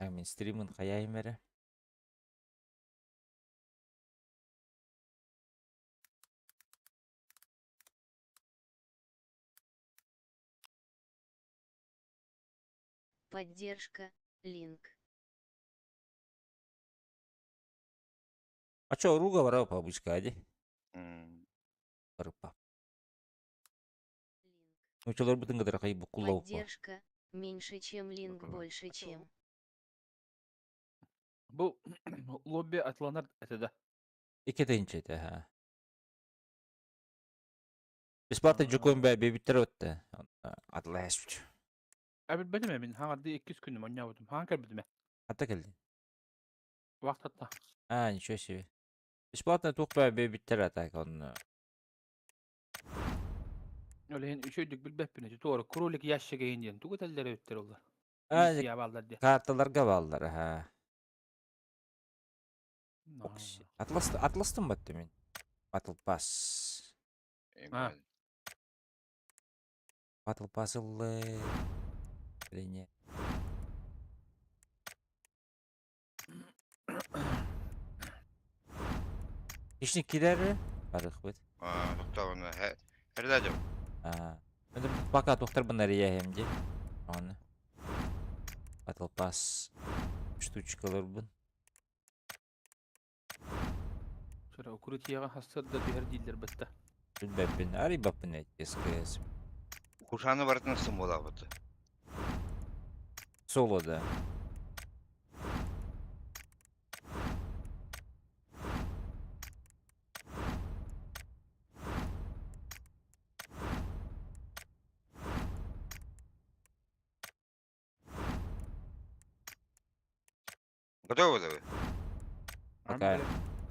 Мин стримын хайайым эрэ. Поддержка, линк. А чё, руга вара пабычка, ди? Барыппа. Нучаларбытын кытары хайбыккуллабыппа. Поддержка, меньше чем линк, больше чем. Бу лобби атланар этэ да. Икки тыһыынча этэ, ха. Бесплатно дьукуон бэ бэбиттэр өттө. Атлаһаспыт. А билбэтим мин хаҥарды иккис күнүм онньообутум. Хаан кэлбитим. Хатта кэлдин? Вахтатта. А, ничего себе. Бесплатно туох бэ бэбиттэр атак онно. Ол иһин үчүгэйдик билбэппин ити туора кролик ящик иһин диэн тугу этэллэр эбиттэр олор. А, Миссия бааллар диye. карталарга бааллар, аха. Атлас Атластын батты мин. Battle Pass. А. Battle Pass ыллы. Или не? Хищник киирэр барыахпыт. Тохтоҕуна эрдэ Аа, пока тухтарбын эрийэһим дии. Аны Battle Pass штучкаларбын. Сыра укрытиеҕа хассыарда түһэр дииллэр бытта. Билбэппин, арыйбаппын СКС. Кушаны барытын сымбылаабыт. Соло да. Готовы вы? Пока.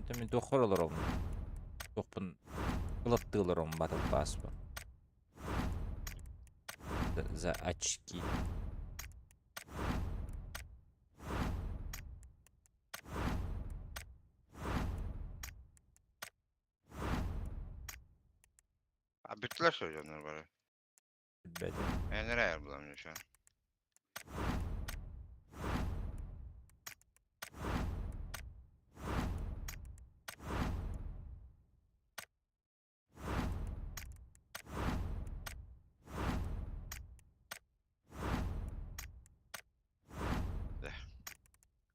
Это мин туоххор олоробун. Туохпун ылаттыы олоробун Battle Pass бу. За очки. А бүттүлэр söylüyorlar bari. Билбэтим. Ben nereye bulamıyorum şu an.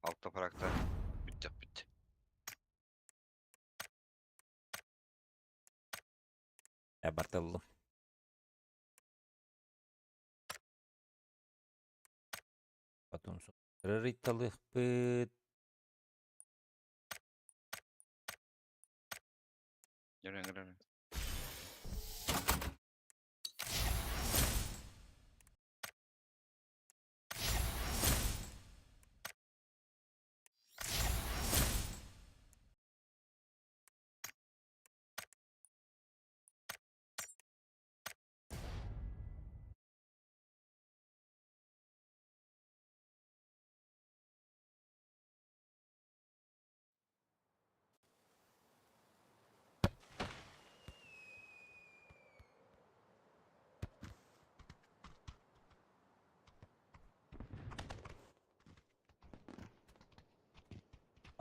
Altta parakta. Bitti bitti. Abartıldım. Потом рыталыхпыт. Yürü yürü.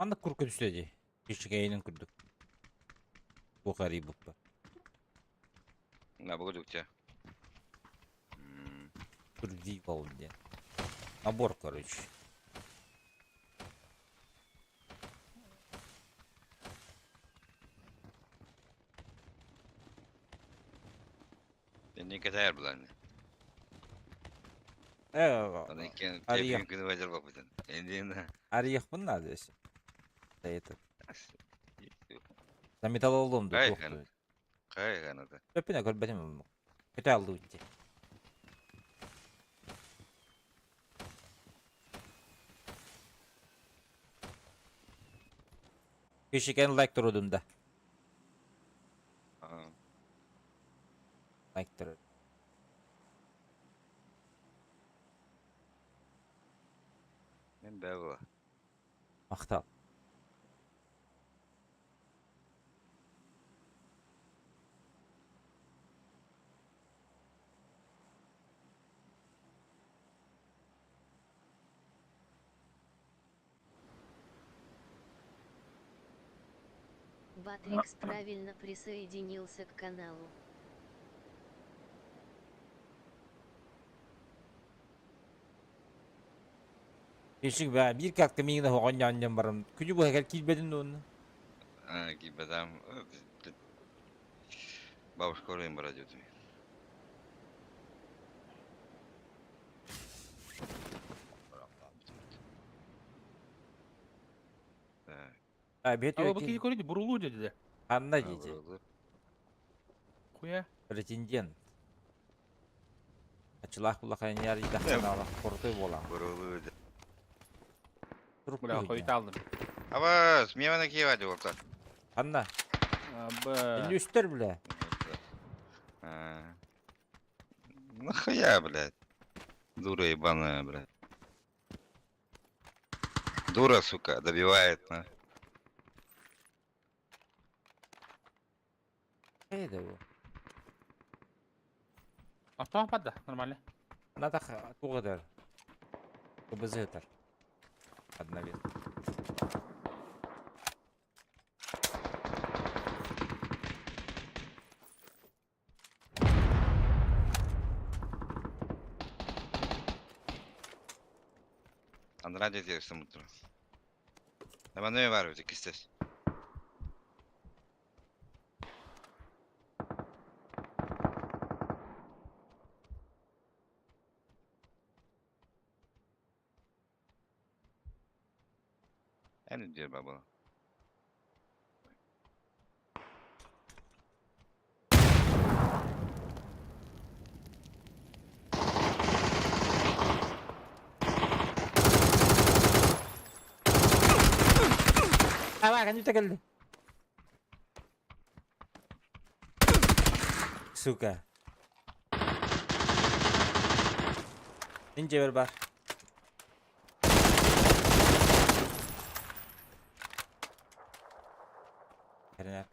Маннык курка түстэ дии. Кичигэйинин курдук. Бу харыйбыппа. На бугудукча. Survival диэн. Набор, короче. Не катайр булан. Э, Аны арыйах, күнү бажар бапытын. Эндин. арыйахпын надо если. Да это. За металлолом да Кай туох. Кай канада. Өппүнэ көрбөтүм. Көтө аллыы дии. Кишикен лайк турудум да. Лайк турур. Мен бәбі. Махтал. Батрикс правильно присоединился к каналу. Ишик баа биир как-то миигин оһоҕон баран күнү быһа кэл киирбэтин дуонна. А, киирбэтам. Бабушка оройун бара диэтим. А бет А бу киһи көрүдү бурулуу деді. Анна диэти. Хуя. Претендент. Ачылаах булахайын ярыйдахтанаалах курдуй буолан. Бурулуу. Бля, хойуталдым. Абас, мемана киева диолта. Анна. Иннүстер бля. Нахуя, блядь? Дура ебаная, блядь. Дура, сука, добивает, на. Хайда бу. Автомат падда, нормально. Надо туғыдар. КБЗ-тар. Одновес. Андраде терсем утро. Hemen var bir ikisi. En diyor baba. Ава, канюта келди. Сука. Ninja ver бар. Хрена.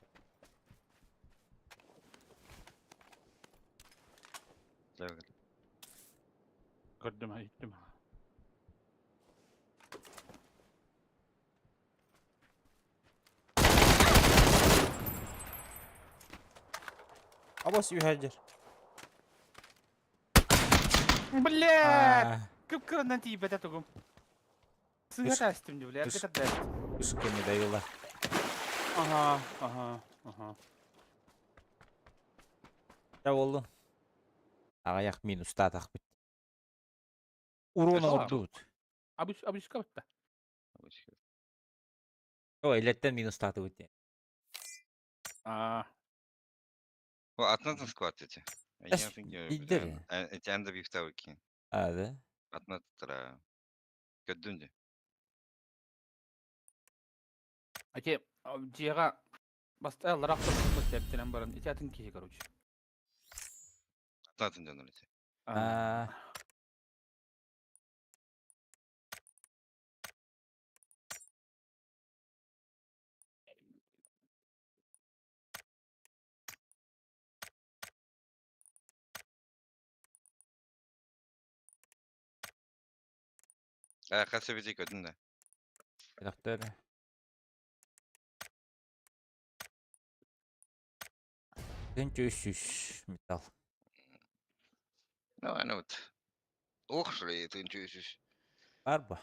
Көрдүм, иттим. Абас юхаджер. Блядь! Кып-кырынан тиийбэтэ тугум. Сыһа тастым бля, это Ышка не довела. Ага. Да болду. Аяқ минус татах бит. Урон ордут. Абыш абышка битта. Ой, леттен минус таты бит. А. О, атнатын склад эти. Биддер. Эти анда бифтавики. А, да? Атнаттара. Көддүнде. Аке, дьиэҕэ бастааллар ахтар тэптэнэн баран ити атын киһи короче. Атнатын дьонор эти. А. А, хаса бити көдүндэ. Доктор. Тынча үс металл. Ну, аны вот. Ох, шли, тынча үс. Арба.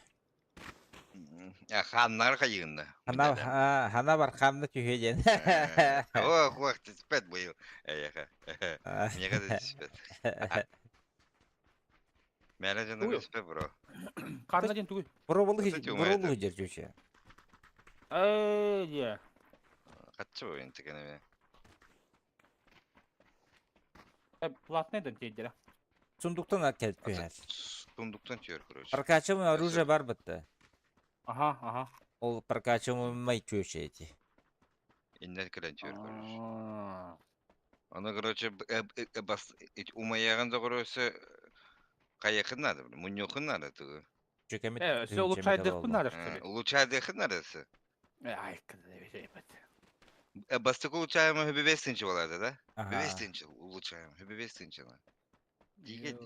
А ханнар хайыгында. Хана хана бар ханна түһеден. Ох, ох, түспэт быйыл. Эйэхэ. Мега да түспэт. Мәрә жана түспэт бро. Карна ден тугуй. Броболу броболу жер жөчө. Эй, де. Катчы бу интикен эме. Платный да дедер. Сундуктан алып келип көйөр. Сундуктан түйөр, короче. Прокачиваемое оружие бар битти. Ага. Ол прокачиваемый чөчө эти. Иннер кирен түйөр, короче. Аны, короче, бас умаягын да, короче, кайыкын надо, муньокун надо тугу. Чөкемет. Все улучшайдык надо, что ли? Улучшайдык надо. Ай, когда Бастык улучшаемый хөбүбестинчи болады, да? Хөбүбестинчи улучшаемый, хөбүбестинчи. Диге.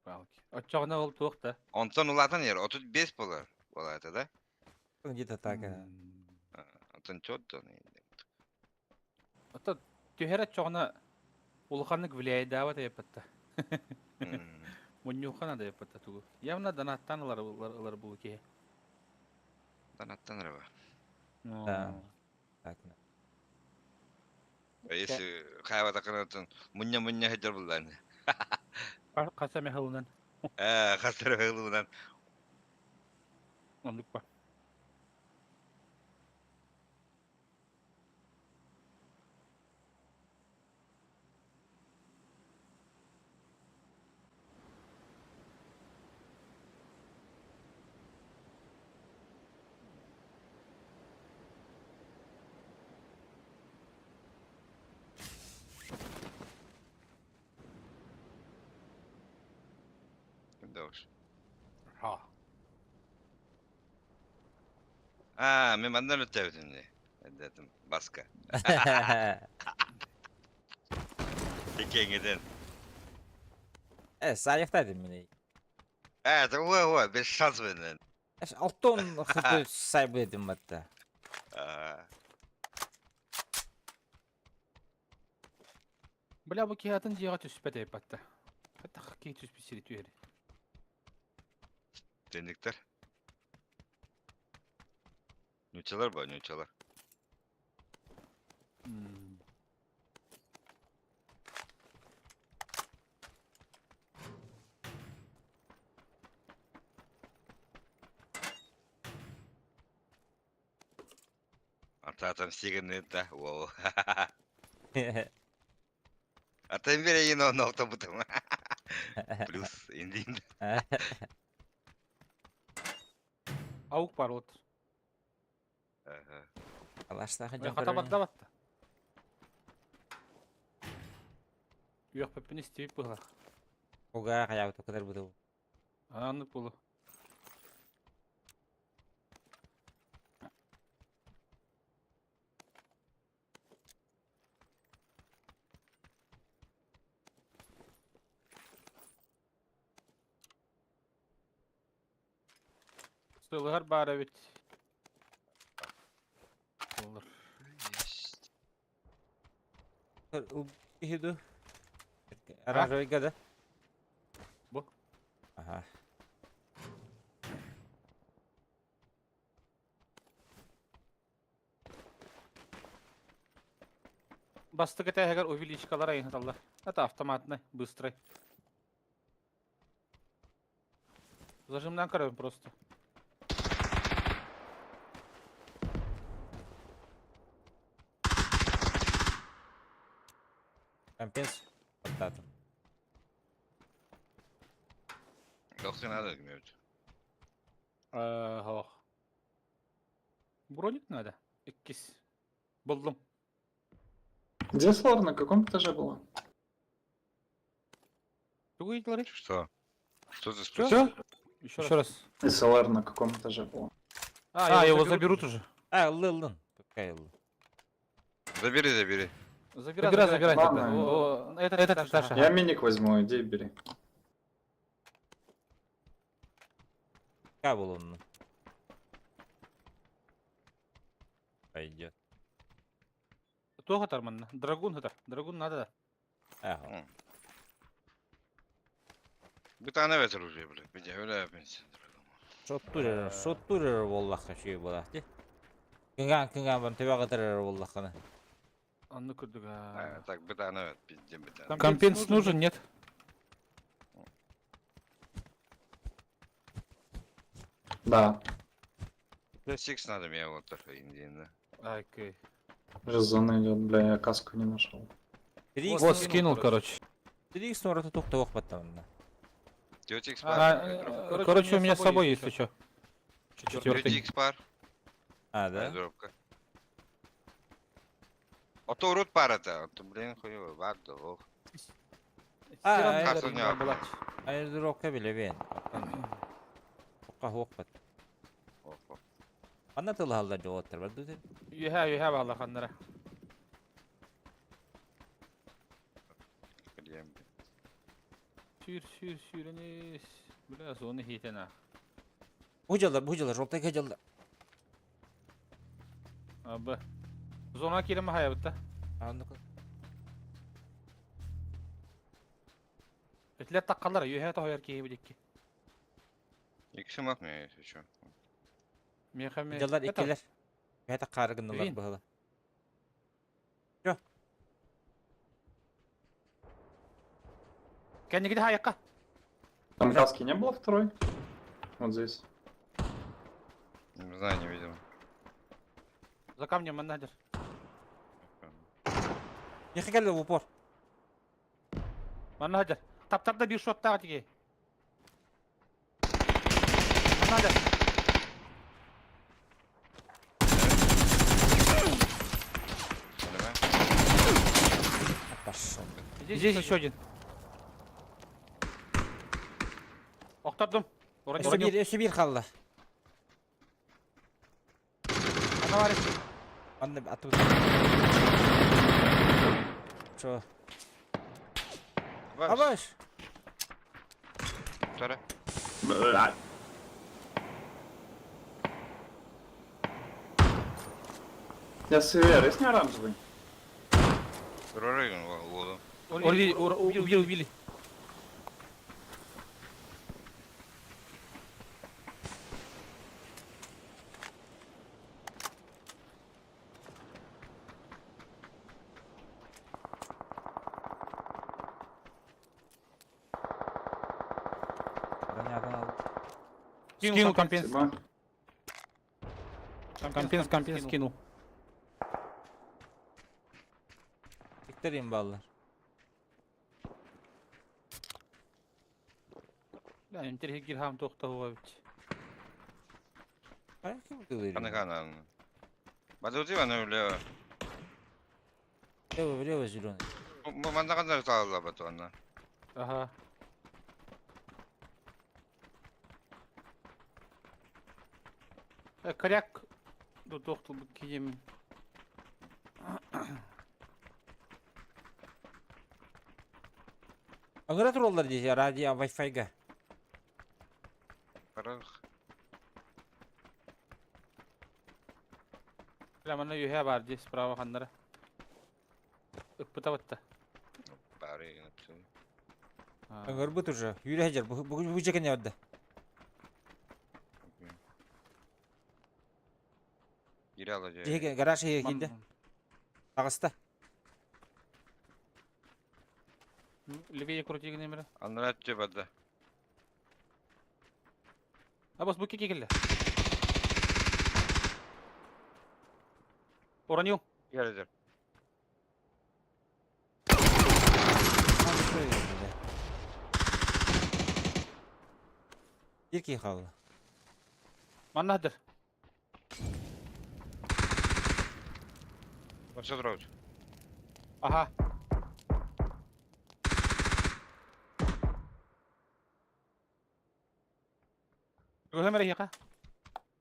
Палки. Отчоғына ол туох да. Онтон улатан ер, 35 болар. Болады, да? Где-то так. Онтон чотто. Ото түһэр оччоҕуна улаханнык влияйдаабат эппэтта. Мунньуха надо эппэтта тугу. Явно донаттан ылар ылар бу киһи. Донаттан ылар. Да. Так. Если хайватакынатын мунньа-мунньа сылдьар буллааны. Хас эмэ сылынан. Ээ, хас эмэ сылынан. Оннук ба. Дауш. Ха. Аа, мен манна өттөбүтүм дии. Эдэтим баска. Иккиэҥҥитин. Э, саайахтаатым мин. Ээ, уа уа, без шанс менен. Алтон хыты сайбы этим батта. Бля, бу киһи атын дьиэҕэ түспэт эйпатта. Хатах киһи түспүт сири түһэри. Тенниктер. Нучалар ба, нучалар. Ата там сиганы да, воу. Ата бере ин он автобутым. Плюс индин. Аук бар вот. Алаштахы дьон Хата көрөр. барда батта. Үөхпөппүн истибит быһылах. Уга хаябыт кытар буту. Аннык булу. Сылыһар баар эбит. Olur. Киһи ду. Аражойга да. Бу. Аха. Бастык этээһигэр увеличкалар айыһыталлар. Это автоматный, быстрый. Зажимнан көрөбүн просто. Компенс оттатым. Дохсун надо гмют. Ох. Броник надо. Иккис. Булдум. Где Слар? На каком этаже было? Тугу ыйдылар? Что? Что ты спросил? Еще, Еще раз. СЛР на каком этаже было? А, его заберут уже. А, ыллы ыллын. Пускай ыллы. Забери, забери. Забирай, забирай, забирай. Ладно. О, о, Этот, этот этаж. Я миник возьму, иди бери. Кабыл онну. Пойдет. Туох атар манна? Драгун атар. Драгун надо да. Ага. Bir tane ver oraya bile. Bir de öyle yapın. Шоттурер, шоттурер боллаққа шүй болады. Кынган, кынган бан төбе қытырыр боллаққаны. Анны көрдүк. А, так, bir tane ver. Bir, bir tane. Компенс нужен, нет? Да. Six надо мне вот так индийно. Окей. Уже зона идет, бля, я каску не нашел. Вот скинул, короче. 3x нораты тоқта оқпаттамын. Тетя X А, пар. короче, у меня с собой есть еще. Четвертый. Тетя X пар. А, да? Дробка. А то урод пара-то. А то, блин, хуёво. Варда, ох. А, э, Айрдропка биле бен. Оққа оқпат. Ох, ох. Ана тылы жоғаттар бар дуды. Юһә, юһә баллаханнара. Блин. Сүүр, сүүр, сүүрэнис. Бля, зоны хитен а. Бұ жалдар, бұ жалдар, жолтай жалдар. Абы. Зона кирем хаябытта. Аннык. Этилер таккалар, үөһэ тоһойор киһи бу дикки. Иксим атмıyor, если что. Миэхэ ме. Дьаллар Это иккилэр. Бэйэтэ хаары гыннылар Вин. быһыла. Кэннигити хаайыкка. Там каски не было второй? Вот здесь. Не знаю, не видел. За камнем манна дер. Миэхэ кэллэ в упор. Манна дер. Таптарда bir шоттаах тиги. Манна дер. Давай. Пошел. Здесь еще один. Охтордум. Вроде Өссө биир, өссө биир хаалла. Ана бар. Анны атып. Чо? Ваш. Абаш. Второй. Бля. Я север, есть не оранжевый? Второй воду. Убили, убили, убили. Бронятын алды. Скинул компенс. Спасибо. Компенс, компенс скинул. Викторин баллар. Да, интерес гирхам тохта ведь. Ким кылыр? Аны хана. Бадути аны влево. Влево, влево зеленый. Манда кандай салала бату ана. Ага. Коряк до тохту кием. Аңыра тураллар дейсе, радио Wi-Fi-га. Карах. Бля, мана юхе бар здесь справа ханнара. Ыппыта батта. Бары. Аңыр бут уже. Юрі хәжер, бу жекен явды. Кире ала же. Жеке гараж хеге кийди. Ағыста. Левее крути гнемер. Анра тү бада. А бос буки кигеле. Уронил. Кире. Ирки қалды. Маннадыр. Баса дроуд. Ага. Көһөмөр яка.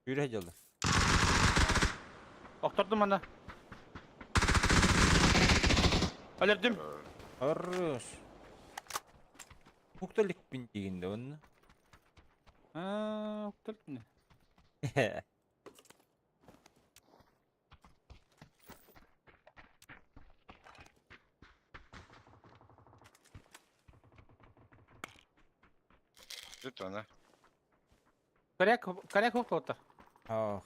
Юрі хәжер. Охтордум мана. Алердим. Хорош. Мукталик пин дегенде оны. Аа, укталып. Түт ана. Коряк, коряк хоктоттар. Ох.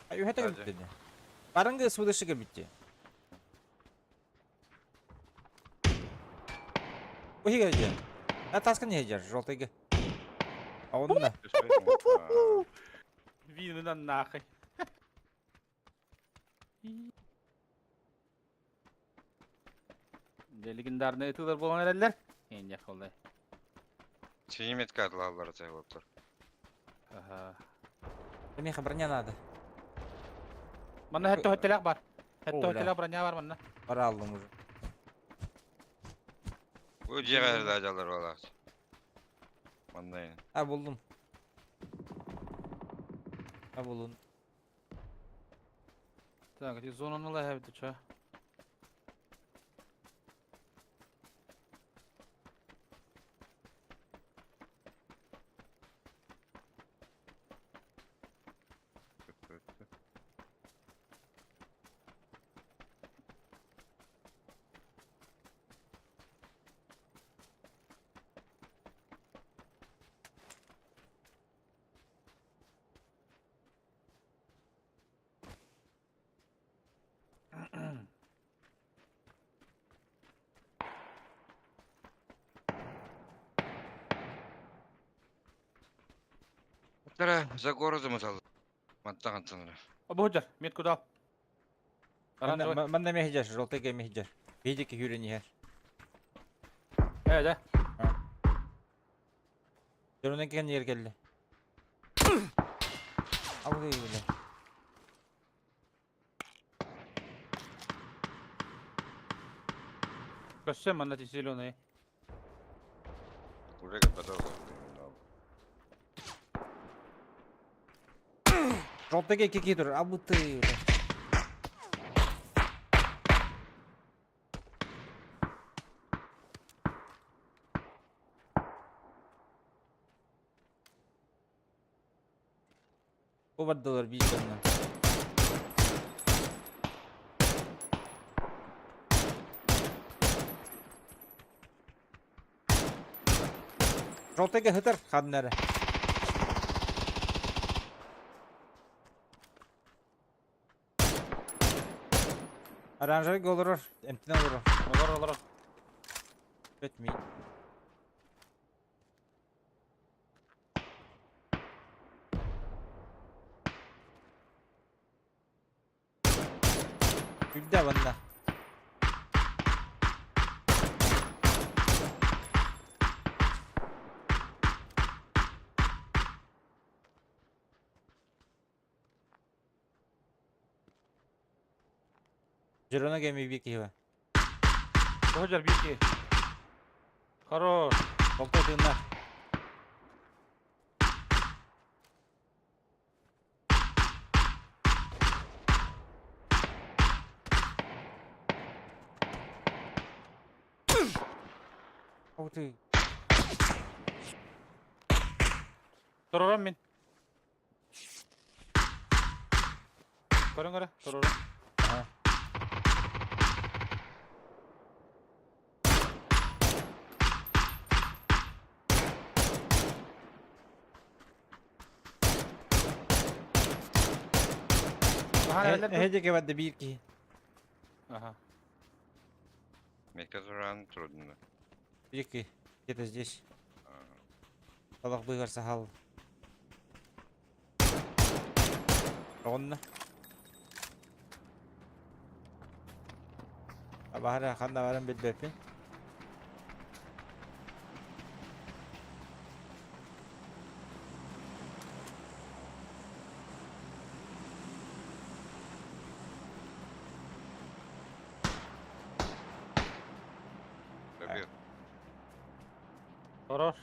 Ай, үхәтә Hadi. битте. Барыңгы судышыга битте. Ой, же. А таска не жер, желтыйга. А он на. Вины на нахуй. Де легендарный этылар болгон эрелер. Эң жакшы болду. Синиметка атлалар цайлаптар. Ага. Меха броня надо. Мана хэтте хөттелек бар. Хэтте О, бля. хөттелек броня бар манна. Бара алдым уже. Бу жеге жалар балак. Мандай. А булдум. А булдум. Так, эти зонаны ла хэбит ча. Барбыттара за городом ыталлар. Мантан антанара. Бу сылдьар, метку дал. Оранжевый. Манна мехидер, желтый мехидер. Видики хүрен иһэр. Э, да. Дөрөнөн кэлэн иһэр кэллэ. Абы бile. Көссө манна ти зеленый. Уже готов. Желтый кики тур, абы ты бile. Бу бардылар биир дьонно. Желтыйга сытар ханна эрэ. Оранжевый олорор, эмтэнэ олорор. Олор, олор. Бөт мин. Күлдэ манна. Жирона кэми биир киһи бар. Бу сылдьар биир киһи. Хорош. Толтой тыыннаах. Ух ты. Турарам мин. Көрүҥ эрэ, турарам. Ага. Аха, эрэллэр дуо? Эһэ диэки барда биир киһи. Аха. Мне ран трудно. Биир киһи. Где-то здесь. Талах быыгар сахал. Оҕонно. Абаһара ханна баран билбэппин. Добил. Хорош.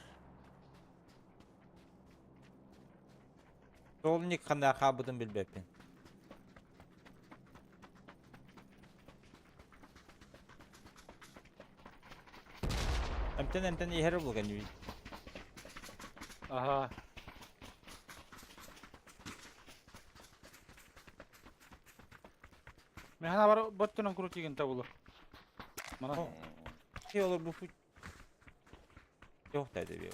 Солник ханна хаабытын билбэппин. Эмтэн эмтэн иһэр булган үүй. Аха. Механа бар боттунан крутигин табылы. Мана. Ki olur bu Yok dedi bir.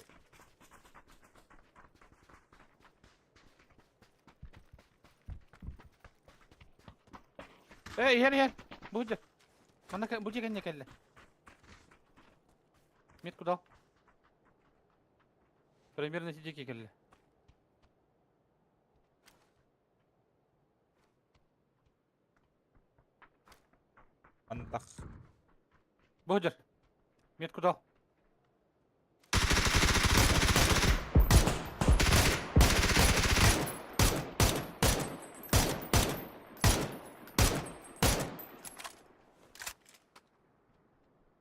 Э, иһэр иһэр. Бу сылдьар. Манна бу дьиэ кэллэ. Метку дал. Примерно сидики кэллэ. Антах. Бу сылдьар. Метку дал.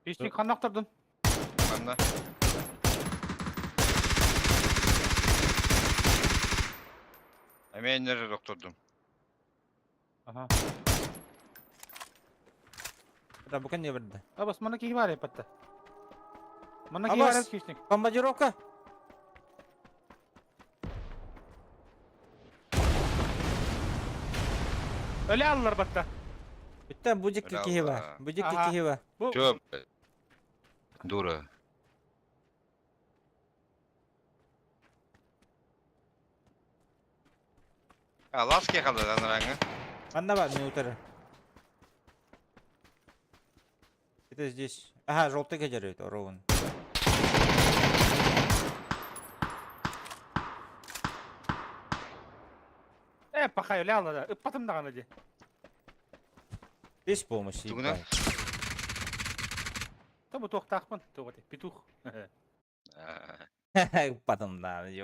Печник ханна охтордун? Манна. Эмиэ иннere доктордум. Аха. Да бу кэннэ барда. Абас, манна киһи баар эппэтте. Манна киһи баар Абас! печник. Бомбардировка! Өлө аллар батта. Бүттэн бу дьикки киһи бар. Бу дьикки Аха. киһи бар. Бу Чё, блядь? Дура. А, ласки қалды анараңы. Манна бар, мен утары. Это здесь. Ага, желтый кедерет, ровно. Э, пахай, ляла да, ыппатым даҕаны дии. Без помощи, Тугунан? ебать. Та бу туохтаахпын, туох этэй, петух. А, Ыппатым даҕаны дии.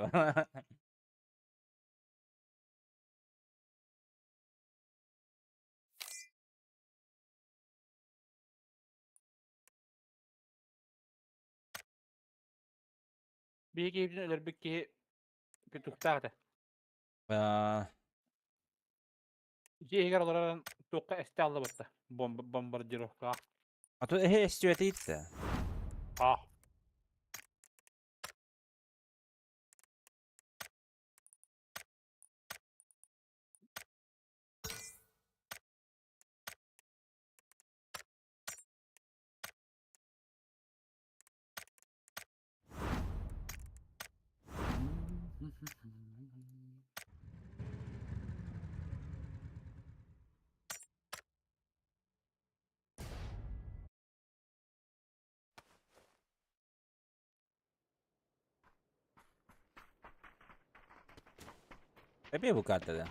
Биһиги киһибитин өлөрбүт киһи петухтаах этэ. Аа, Дьиэ иһигэр олорон туохха эстэ аллыбытта. Бомбардировкаҕа. А то эһэ эстүөтэ А. Эбиэ бу картада.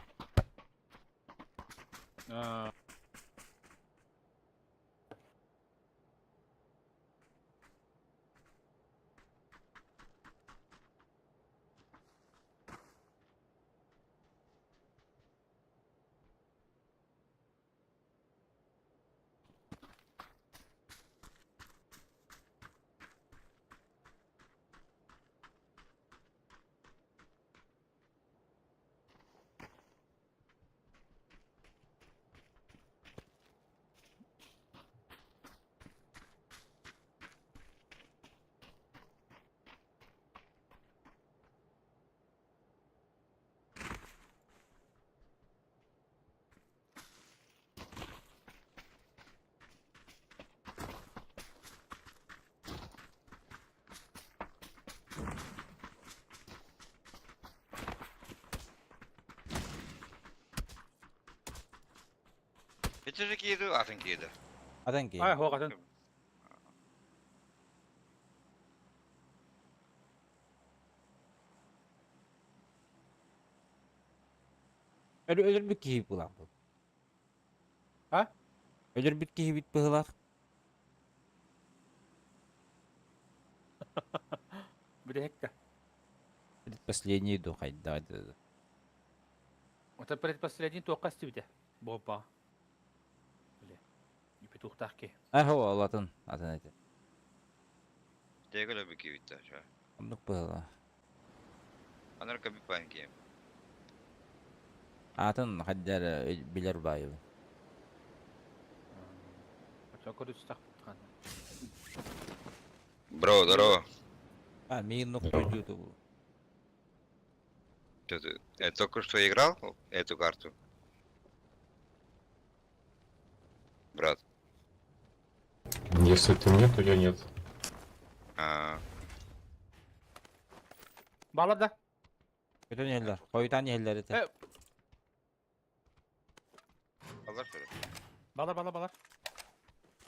Аа. Ити кииди, атын кииди. Атын киһи. Ай, хуоҕатын. Өлөрбүт киһи быһыылаах бу. А? Өлөрбүт киһибит быһыылаах. Бүтэһиккэ. Предпоследний ду хайдах это. Это предпоследний туохха истибитэ? Буоппа. Били. Петухтаах киһи. А хо ол атын атын этэ. Тегел өбү киибиттэ. Оннук быһыылаах. Анар кабиппаан киим. Атын хайда эрэ билэр баайыбын. Бро, здорово. А, миигин нохтойдуу бу. Что ты, я только что играл эту карту? Брат. Если ты мне, то я нет. А, Баалар да? Көтөн иһэллэр. Хойутаан иһэллэр этэ. Э. Аллар söyle. Баалар, баалар, баалар.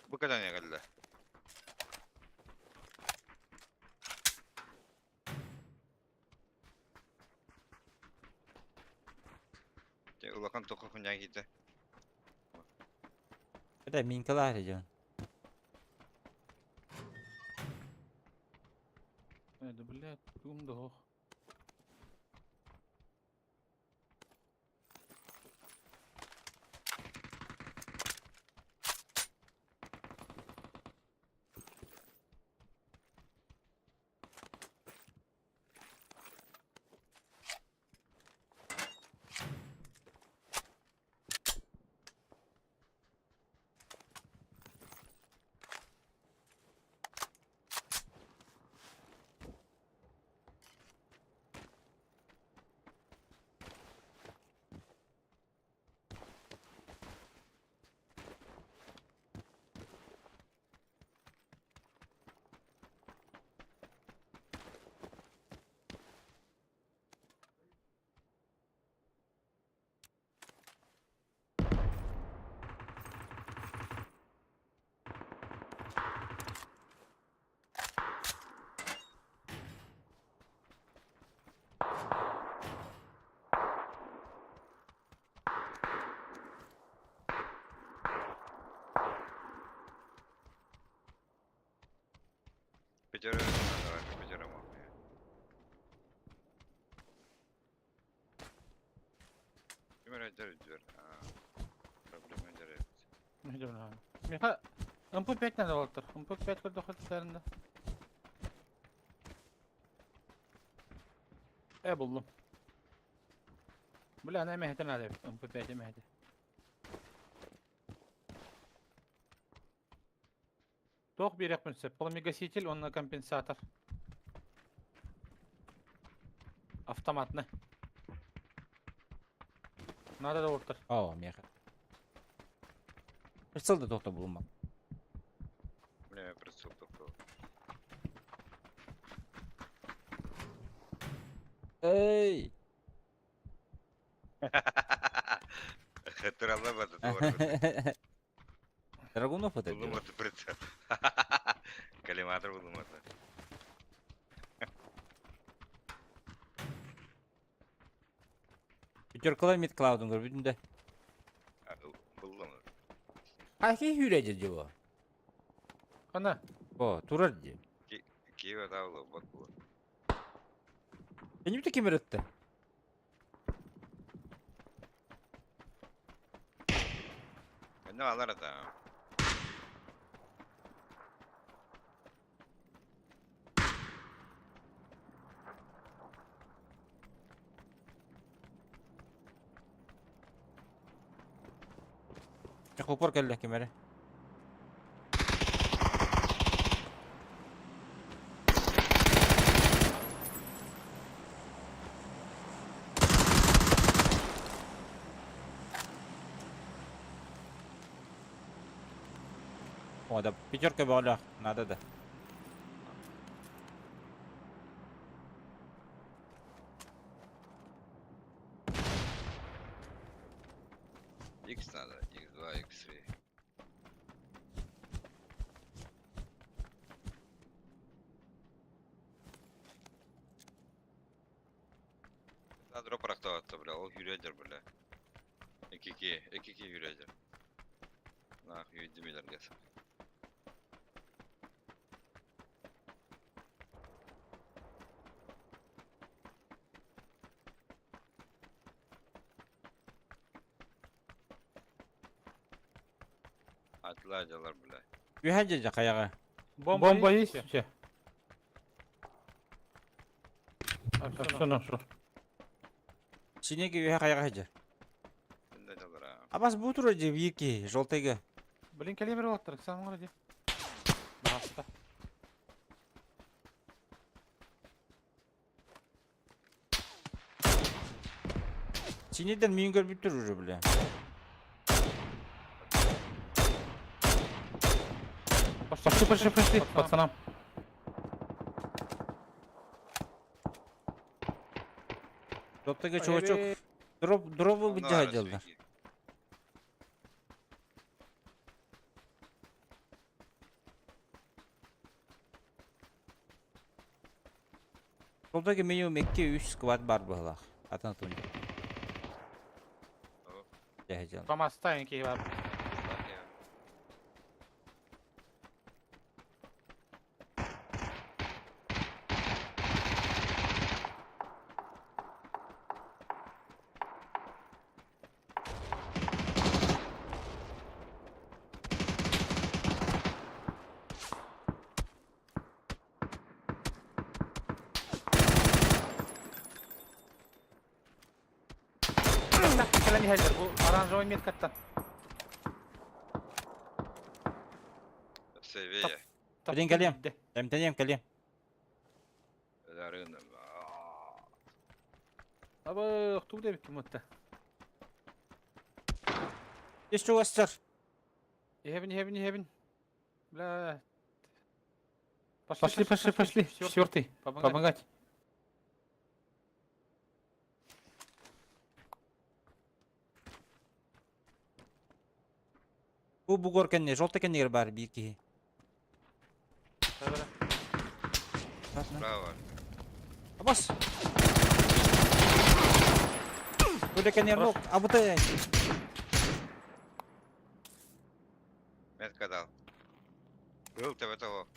Bu kadar ne geldi? Улахан тоқы хунян киитэ. Это минкалар дьон. Э, да блядь, тугум да ох. Пятеро, давай, пятеро мог. Проблема Миха МП5 надо болтар. МП5 көрдөхөт сәрінде. Э буллум. Бля, ана эмэһэтэ надо эбит. МП5 эмэһэтэ. Туох биэриэхпин сөп? Пламегаситель уонна компенсатор. Автоматный. Надо да ууртар. Оо, миэхэ. Прицел да туохта булуммат. Бля, прицел только. Эй! Тураллабата туорбут. Драгунов это делает. Булумата прицел. Коллиматор булумата. Пятеркалар мид клаудун көрбүтүм да. Буллум. Хаки хүрэ дьиво. Хана? О, турар ди. Киева тавла бот булар. Беним ким öğretti? Ne alар да. Хопор кэллэ ким эрэ. О, да, пятерка была, надо да. X надо, X2, X3. Надо прохтоваться, бля, ол юрядер, бля. Экики, экики юрядер. Нах, юдимилер гес. Атладилар, бля. Үһэ дьэ хайаҕа. Бомба, Бомба есть вообще? А, все, нашел. Синеги үһэ хайаҕа дьэ. Абас бу тура дьэ биир желтыйга. Блин, калибр олаттар, сам вроде. Баста. Синеден миин көрбүттүр уже бля. Пошли, пошли, пошли, пацанам. Желтыйга чувачок. Дроп, дробу быдьа дьаллар. Желтыйга минимум 2-3 сквад бар быһылаах. Атын тун. Дьэ дьаллар. Помастайники бар. Кэлэн иһэллэр бу оранжевый меткаттан. Севея. Блин, кэлиэм. Эмтэниэм кэлиэм. Абы, тугу да эбиккин мутта. Ис чугастар. Иһэбин, иһэбин, иһэбин. Бля. Пошли, пошли, пошли. Четвертый. Помогать. Бу бугор кэннэ, желтый кэннигэр баар биир киһи. Справа. Абас! Бу кэннигэр ну, абытай. Метка дал. Был тебе того.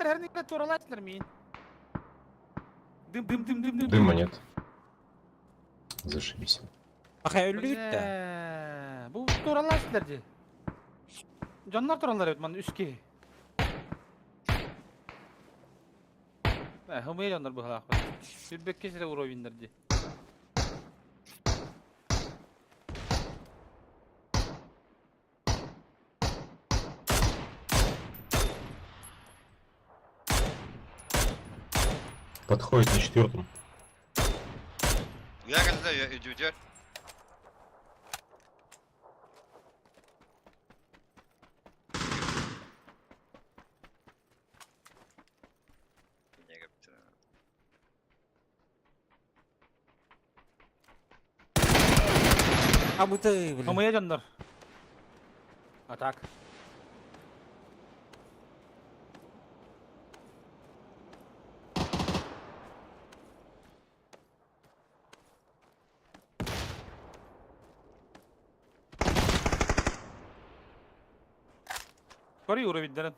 Эрнигер туралааччылар миин. Дым дым дым дым дым. Дыма нет. Зашибись. Ахай өллүгүт да. Бля, Бу туралааччылар дии. Дьоннор тураллар эбит манна үс киһи. Хымыйа дьоннор быһалаахпыт. Сүрбэккэ сирэ уровеннар дии. Подходит на четвертом. Я когда идет. Абыты, блин. Хомуйа дьоннор. А так. Көрүй уровеньдерин.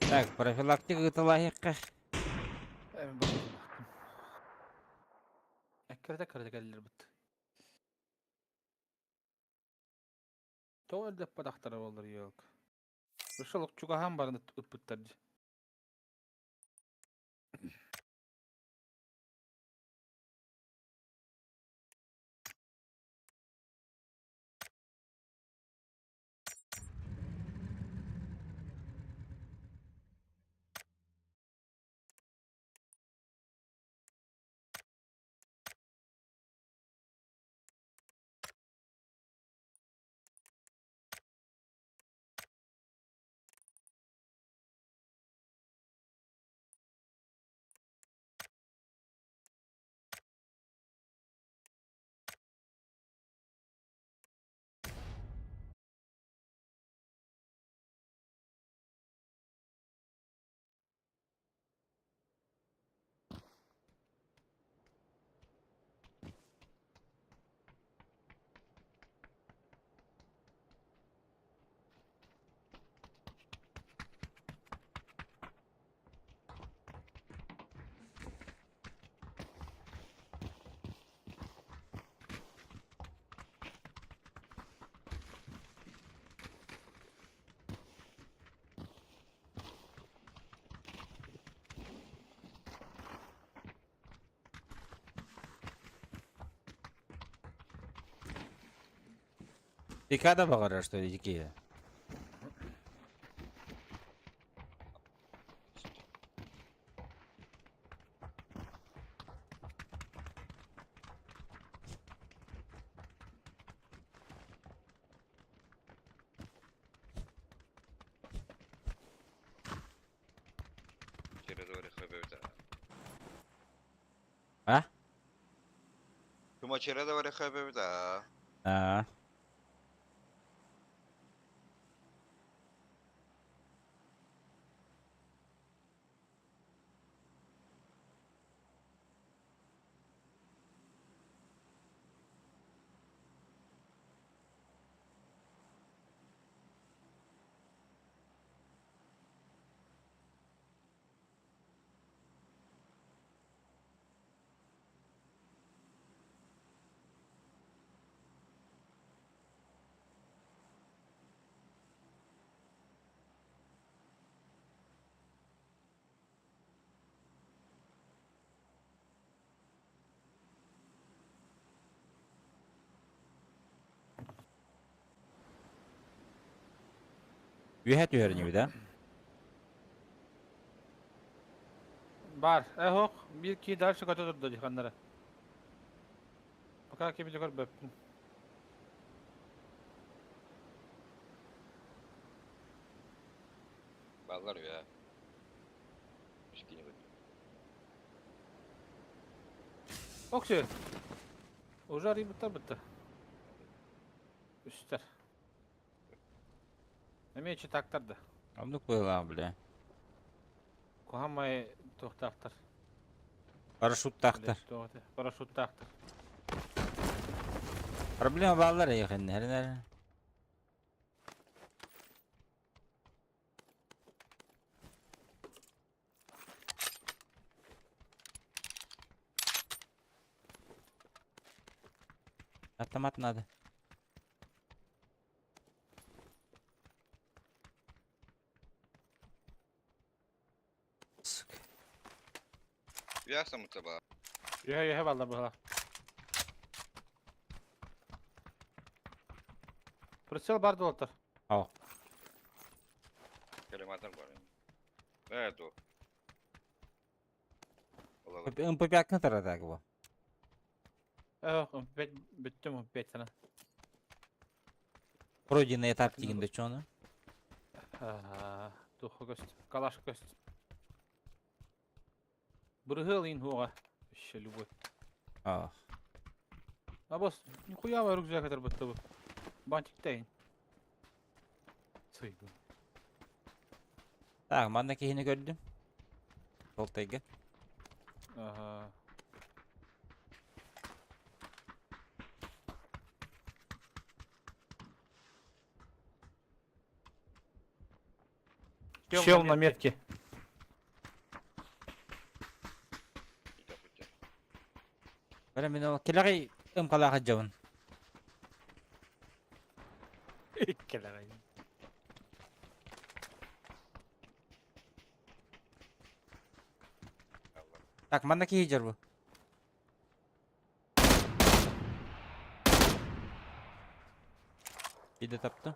Так, профилактика ыытылаһыахха. Эккирэтэ кырата кэллэрбит. Тоҕо өлдөппөтөхтөрө буоллар елк. Ышылык чугаһаан баран ыппыттар дии. Декада баҕарар, что ли, дикие? А? А. Үөһэ түһэр инибит, а? Бар. Эһох, биир киһи дальше көтө турда дии ханнара. Пока кими да көрбөппүн. Баллар ya. Мискини Оксю. Уже арыйбыттар бытта. Үстэр. Эмиэ читактар да. Оннук быһыылаах, бля. Куһамай туохтаахтар. Парашюттаахтар. Парашюттаахтар. Проблема бааллар эйиэхиннэ эрэнэр. Автомат надо. Сука. Ясно таба. Үһэ үһэ балла быһала. Прицел бар дуолтар. О, Коллиматор бар. Да, это. МП5 таратак бу. Эх, бүттүм 5 сана. Пройденный этап дигенде чону. Туха көст, калаш көст. Бырыһыл ин хуга. Вообще любой. Ах. А босс, нихуя вы рюкзак это будто бы. Бантик тейн. Сыйгы. Так, манна киһини көрдүм. Толтайга. Ага. Чел на метке. Бара мин ол келаҕай ымкалаах дьабын. Келаҕай. Так, манна киһи дьар бу. Биде таптым.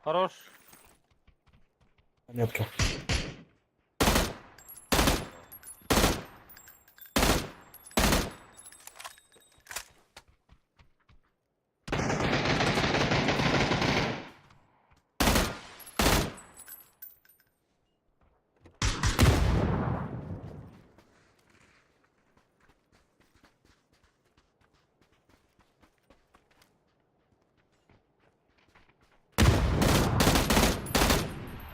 Хорош. Метка.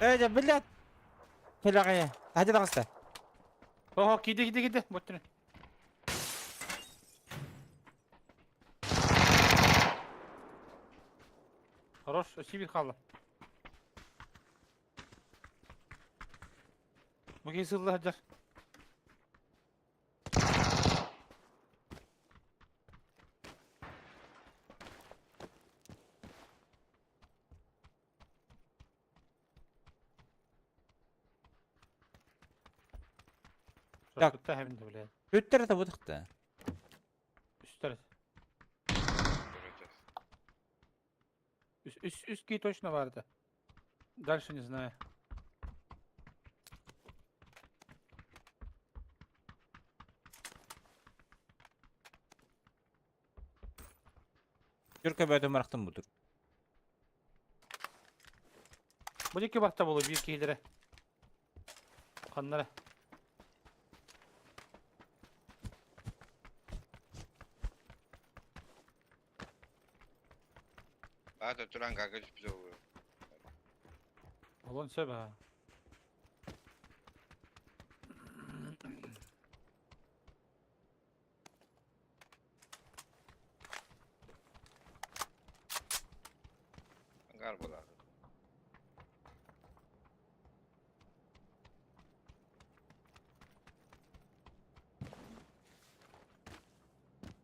Э, блядь. Келаҕай. Хadi таҕыста. Ого, киди киди киди. Боттуну. Хорош, сибир қалды. Бүгін сылды хаджар. Так. Так. Блядь. Үттер это будықта. Үстер. Үс точно барды. Дальше не знаю. Түркө бөтө марақтан бұдыр. Бұл екі бақта болу bir кейлері. Қаннары. Ата туран кака түспү. Олон сөп ha. Ангар була.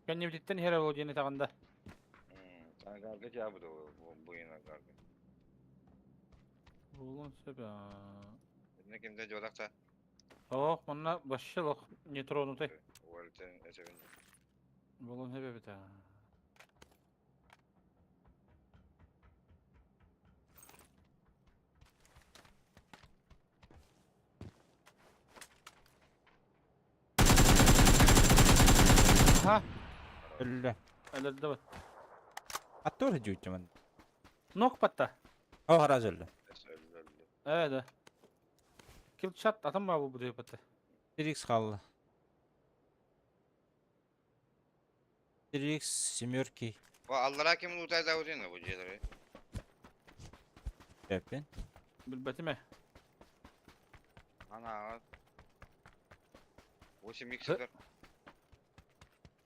Кәннебдиттен хере бол дені тағында. Ангарга жабыды буйын ангарга. Олон сөп ha. Не кимде жолакта? Ох, мұнна башшылық не тронуты. Уэлтен эсебин. Болон хөбе бит. Ха, Өллө. әлерді бат. Аттор жуучуман. Нок батта. О, хараз өллө. Evet. Килчат атам ба бу деп батта. 3x хаалла. 3x семерки. Бу аллараа ким лутайдаабытын бу дьиэлэри? Эппин. Билбэтим ээ. Анаа. 8x сытар.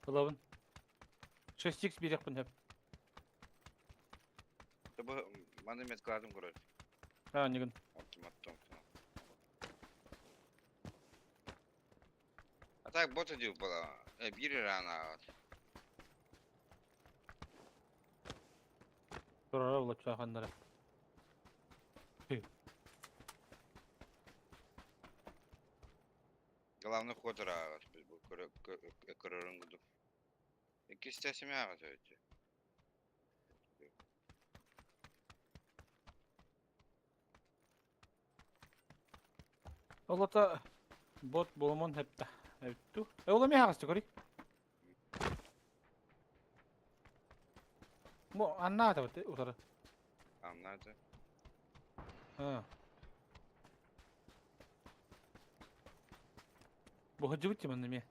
Ылабын. 6x биэриэхпин сөп. Бу маны меткладым короче. Аа, нигин. Автоматтан. А так бота дип була. Биир эрэ анаабат. Турара булаччааханнара. Главный ход ырааҕат. Бу көрөрүн курдук. Иккис тэсиме ааҕат өйдө. Ол ата бот боломон хепта. Эбитту. Э ол эмиэ хаҕыста көрүй. Бу анна атабыт утары. Анна ата. А. Бу хадьыбыт тиман эмиэ.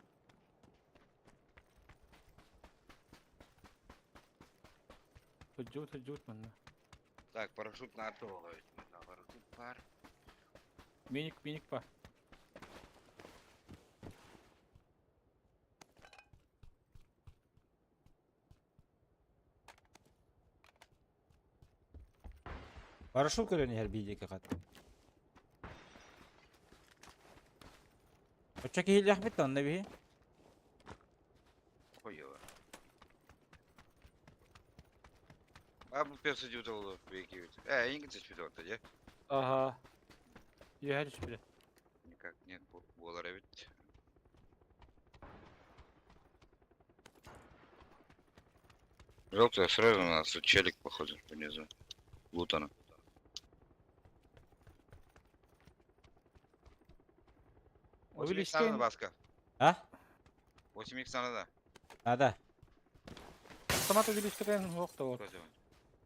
Хадьыбыт хадьыбыт манна. Так, парашют на Парашют пар. Миник, миник па. Парашют көрөн иһэр биидиэки хат. Оччо киһилиэхпит да онно биһи. Хуево. А бу пес идет ол беги. Э, инги түспүт дьэ. Ага. Үөһэ түспүтэ. Никак нет буолар эбит. Желтая сразу у нас тут челик походу внизу. Лутано. Увеличьте. надо, Баска. А? 8 х надо. Надо. Автомат увеличьте ох то вот.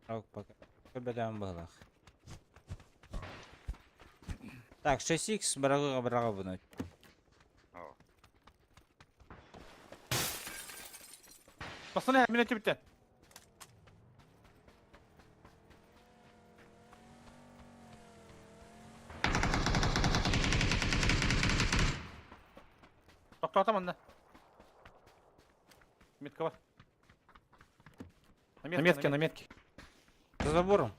Ок, пока. Көбөтөөн быһылах. Так, 6x бырагыга быраға буну. О. Пацаны, меня тебе. Тоқтатам онда. Метка бар. На метке, на метке. За забором.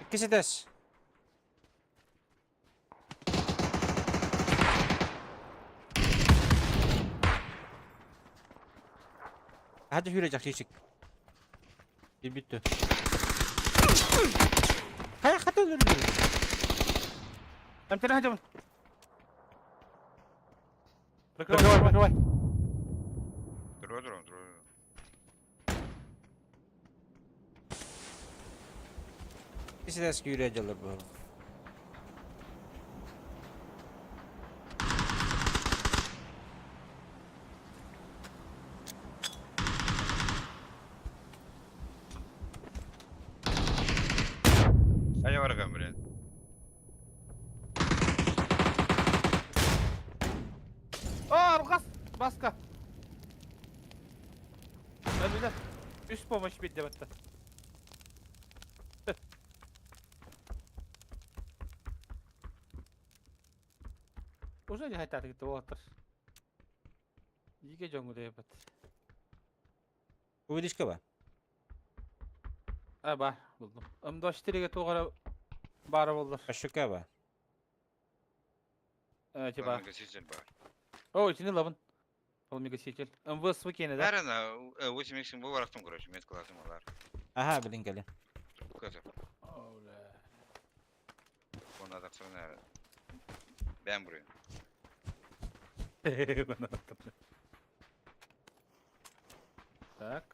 Иккис этээс. Hadi yürüyecek şişik. Bir bitti. Hayır hadi öldürdü. Эмтэрэ сылдьабын. Прикрывай, прикрывай. Туруо туруо туруо. Иккис этээскэ yürüyecekler bu. Хайа барган блин. О, арҕас! Баска! Өллүлэр. Үс помощь биэрдэ батта. Уже не хотят это уолаттар. Иге дьоҥҥу дэйбэт. Увеличка ба? А, бар, булдум. М24-ге туох баара буоллар. Пащука ба? Э, типа. Пламегаситель бар. О, итини ылабын. Пламегаситель. МВС выкине, да? Наверное, 8 х бу барахтым, короче, меткалатым алар. Ага, блин, кэлэ. Көтөр. О, бля. Онда тахсар, наверное. Бэм буруйун. Так.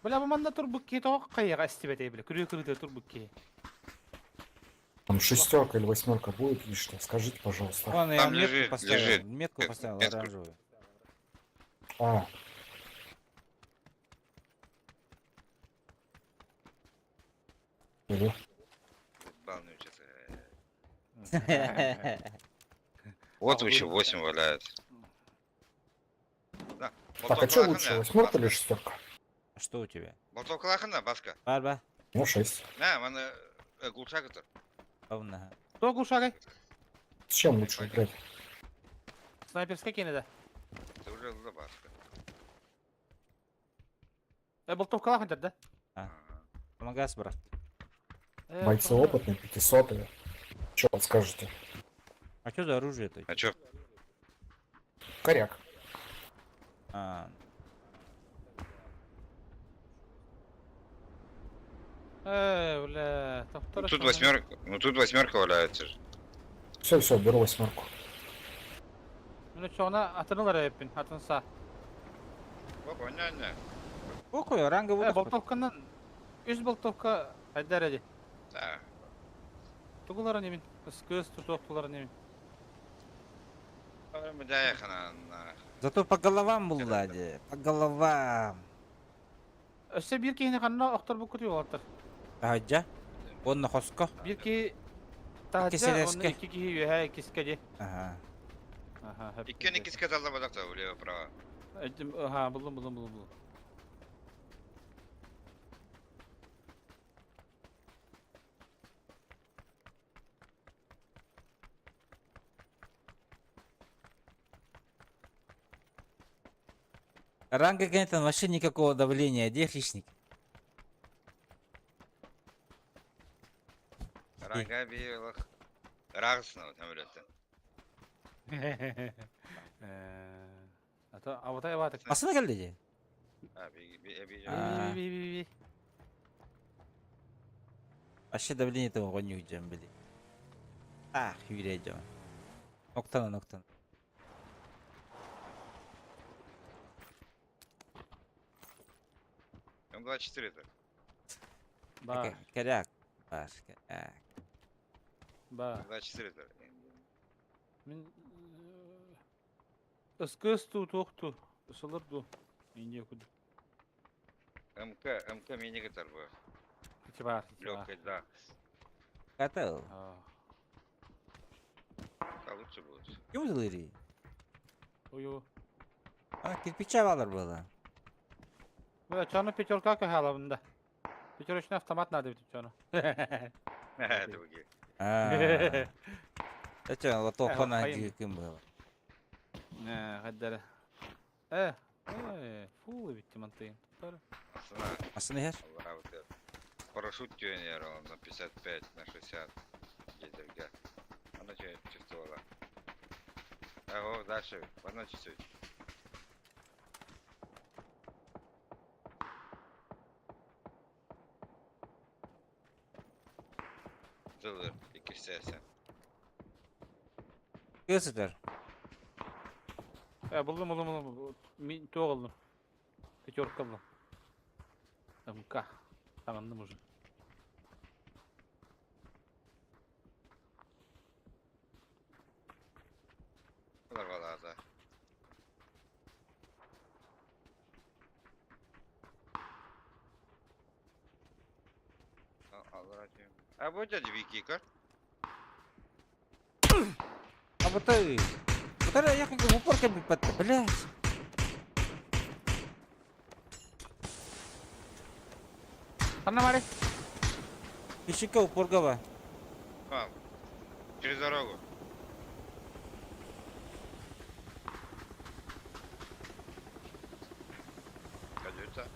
Бля, бу манна турбут киһи тоҕо хайаҕа истибэтэй бля. Күрүө күрүө турбут киһи. Там шестерка или восьмерка будет лишняя? Скажите, пожалуйста. Вон, я Там метку лежит, поставил. лежит. Метку поставил Метку. оранжевую. А, Или? Балны честно. Вот еще 8 валяется. Да. Так, а что лучше, восьмерка или шестерка? А что у тебя? Болтовкалахына, Баска. Барба. Ну, шесть. На, мана глушак это. Овна. Кто глушагай? С чем лучше играть? Снайперская кине да. Это уже за Баска. Болтовкалаах да? Помогас, брат. Бойцы опытные, пятисотые. Че подскажете? А что за оружие-то? А чё? Коряк. А, Бля, там Ну, второй тут самый. восьмерка, ну тут восьмерка валяется же. Все, все, беру восьмерку. Ну что, она атыналар эппин, атынса. Опа, не-не. Похуй, ранга вот. Болтовканан үс болтовка айдар эди. Да. Тугулара немин, кыз тутуктулар немин. Зато по головам булла, по головам. Өссө бир киһини ханна охтор бу куту олаттар. Таһаджа. Онна хоско. Бир ки таһаджа, Иккисэлэскэ. онно икки киһи үөһэ иккискэ ди. Ага. Аха. Икки иккискэ таллабатах влево право. Аха, булдум, булдум, булдум, булдум. Ранга, конечно, вообще никакого давления, где хищник? Рага белых. Рагсного там ребята. Ата аватай ватык. Асына келди же. А, би би би. А. Би би би би. Вообще давление там гоню жем били. Ах, юрейдем. Ноктана, ноктана. М24 это. Ба, Коряк. Баш, коряк. ба. М24 это. Мин Ыскыз ту туохту, ысылыр ду. Инде куду. МК, МК мини-гитар был. Ити бар, ити бар. Легкая, да. Катал. А лучше будет. Ким зылыри? Ую. А, кирпича балар было. Бля, чаны пятерка кахала бunda. Пятерочный автомат надо бит чаны. Это выги. А. Это лотохана хайын. ким было. Не, гаддара. Фу, бит мантыйын. Асана, Асына хер? Аллах, вот это. Парашют тюнер, он на 55, на 60. Где-то. Она что чувствовала. Ого, дальше, одна чуть-чуть. Дылыр, икки сәсә. Кысытыр. Булдум, булдум, булдум. Мин тоғылдым. Пятерка булдум. МК. Тамамдым уже. Булар балада. А вот дядя Вики, как? А вот ты. Вот это я как в упор как бы под... Блядь. Ханна мари. Ищи-ка упор гова. А, через дорогу. Кадюта.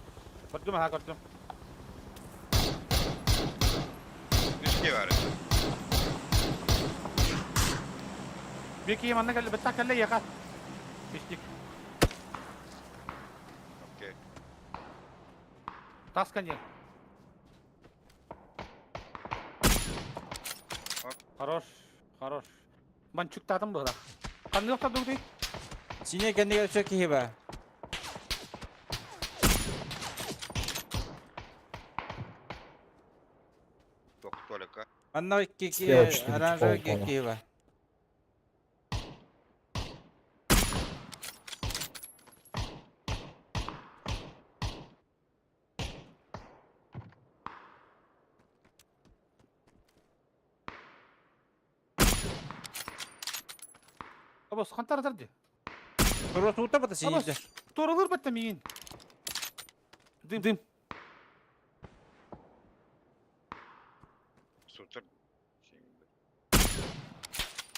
Көрдүм, ха, көрдүм. Мешки var. Бики манна кэллэ, бэтта кэллэ яха. Хищник. Окей. Тасканье. Оп. Хорош, хорош. Манчуктадым бұда. Қандай тоқтады дейді? Сине кәндіге өтсе кихиба. Только Толика. Анна кики Слева четыре оранжевый типа упало. кихиба. Абас хантаратар ди. Тура бата Абас сиийдэ. туоралыр батта миин. Дым дым. Сутар.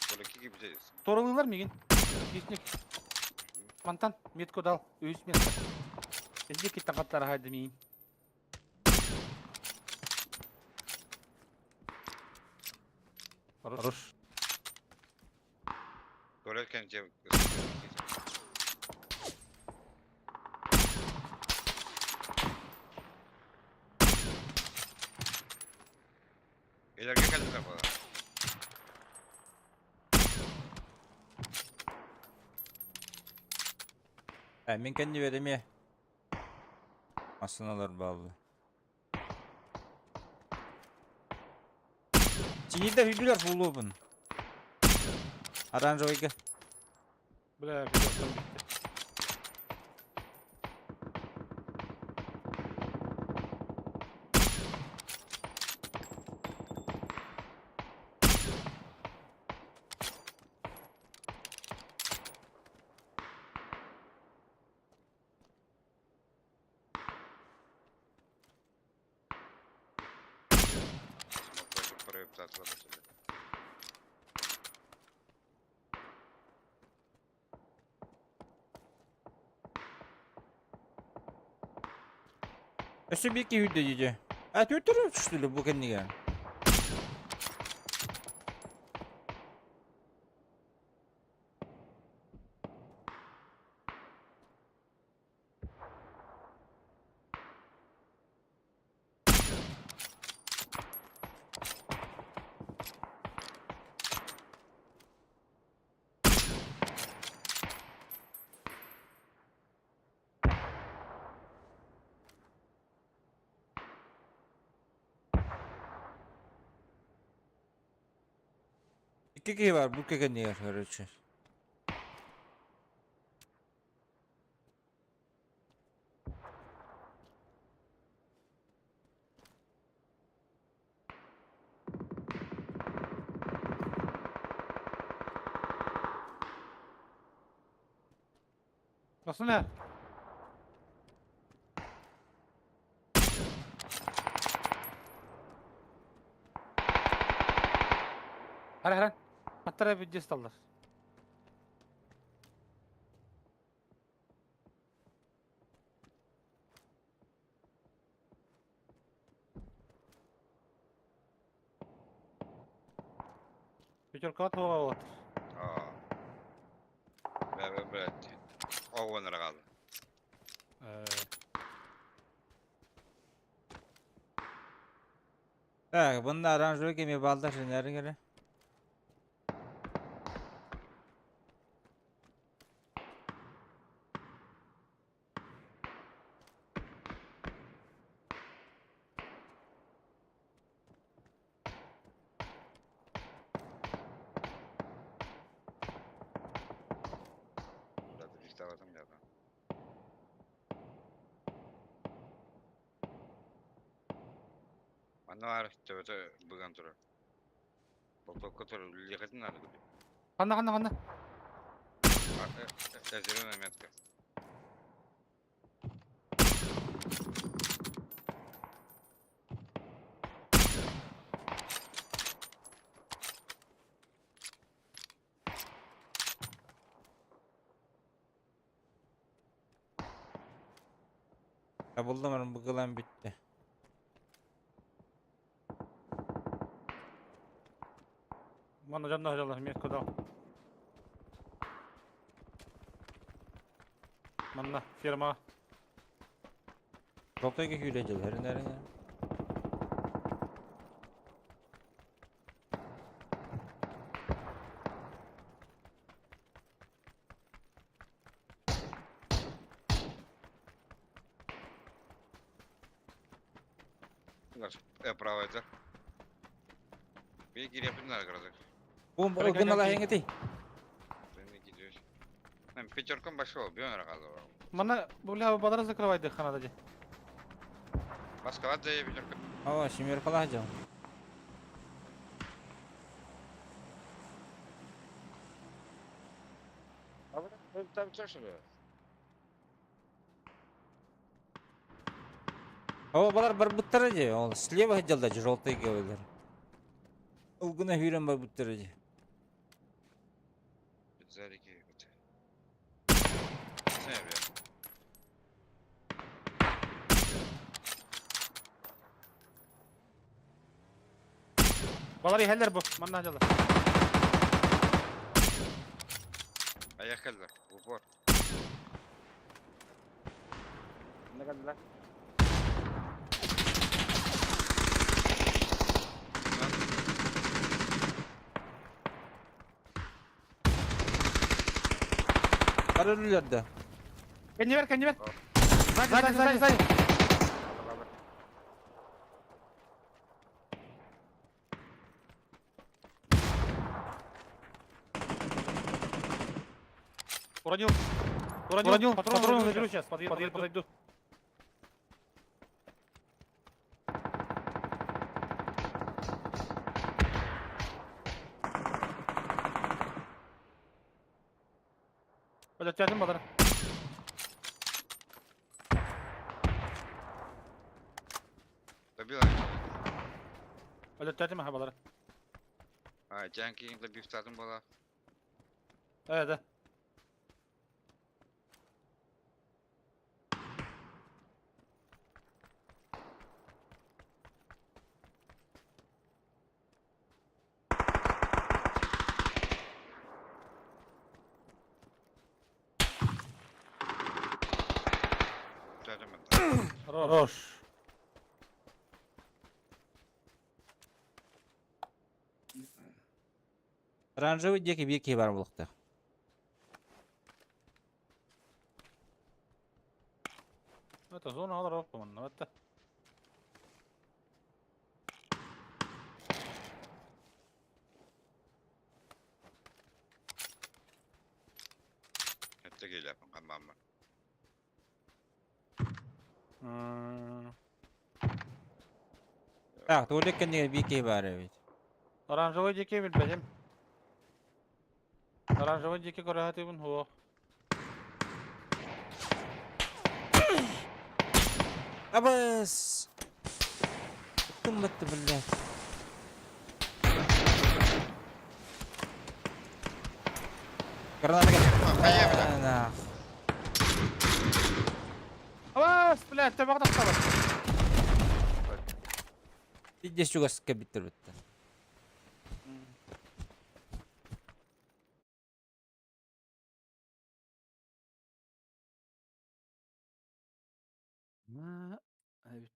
Колеки gibi Туоралыылар миигин. Хищник. Мантан метку дал. Үс метка. Эзди киттан хаттара хайды миин. Хорош. Tuvalet kendi Ileriki geldiler bana. Мин кэнни береме. Масыналар баллы. Синидер хүлүлэр булуобун. Оранжевыйга. Бля, пидорстан битти. Smoke parayı atla mesela. Өссө биир киһи үрдэ дии. А түөртэр түстүлү бу кэннигэ. Икки киһи бар бу кэннигэр короче. Nasıl ne? Hara hara. Hatta bir cestallar. Пятерка вот. Aa. Ben ben ben. O onlara kaldı. Так, бұнда оранжевый кеме балдар сенерин келе. Zaten işte adam ya da. Anne var tövbe bugün turu. Bak turu liyakatın nerede gibi. Ханна ханна ханна. Зеленая метка. Табылдым бу кылан бүтте. Мана жанна жалар метка дал. Манна ферма. Жоктойга хүле жыл херин Bunlar право это. Bir gir yapın nerede? Бу Кара, кара, гынала кара. хеңети. Sen de gidiyorsun. Ben пятерком пошел, bir onlara kaldı. Мана бля балара закрывай хана дади. Москва да я пятерка. Ава, шимер кала жал. Там чашера. О, балар барбыттара дии. Ол слева сылдьаллар дии, желтый говорилар. Ол гына сүүрэн барбыттара дии. Зарики. Сәбе. Балар иһэллэр бу. Манна дьалар. Аяқ кэллэ. Упор. Манна кэллилэр. Бары өлүлэр да. Кэннибэр, кэннибэр. Сзади, сзади, сзади, сзади. Уронил. Уронил. Уронил. Патроны, патроны заберу сейчас. Подъеду, подъеду, подойду. Өлөттөөтүм балары. Добила. Өлөттөөтүм аха балары. А, Джанки добив была. Э, да. Хорош. Оранжевый диэки биир киһи баар буолуохтаах. Это зона алар манна это. Это келе, мама. Так, туалет кэннигэр биир киһи баар эбит. Оранжевый диэки билбэтим. Оранжевый диэки көрөһөтүбүн хуох. Абыс! Кым бытты, блядь? Граната. Хайа, На. Абас, блядь, төбөҕө тахсабыт. Здесь чугас кэбиттер битте. Evet.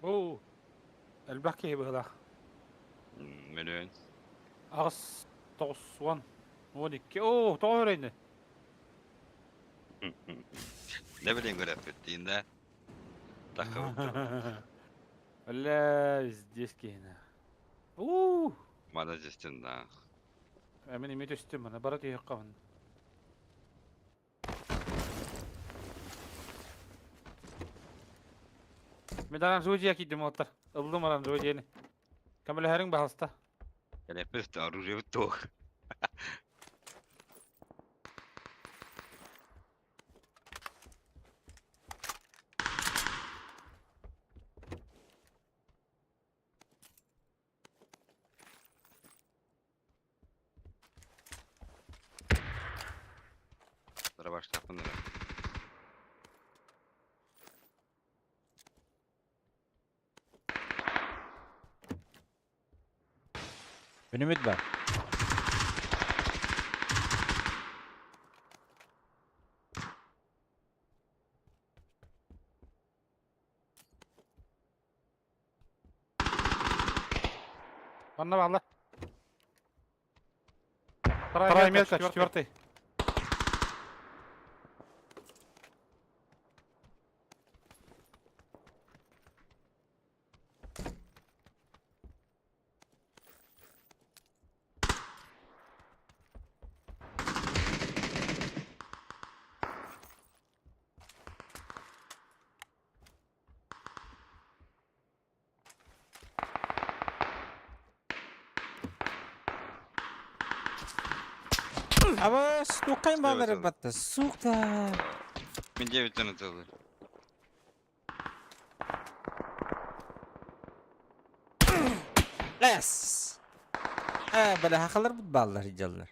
Бу элбэх киһи быһыылаах. Мөлөөн. Аҕыс, 90, 12. Оо, тоҕо өрөйнө? Не билин көрөппүт диин да. Таххабыт. Бля, здесь киһини. Уу! Мана дьистиннаах. Мин эмиэ түстүм, мана бара түһүөххэ Мин оранжевый киирдим уолаттар. Ыллым оранжевый дьиэни. Көмөлөһөрүҥ баһалыста. Кэлэппит оружиебыт туох. Баштаппын эрэ. Пулемет бар. Манна бааллар. Вторая метка, четвертый. Абас, туққайын балары батты, сука. Мин девяттен ытылды. Эс. Э, бля, хахалар бут баллар жаллар.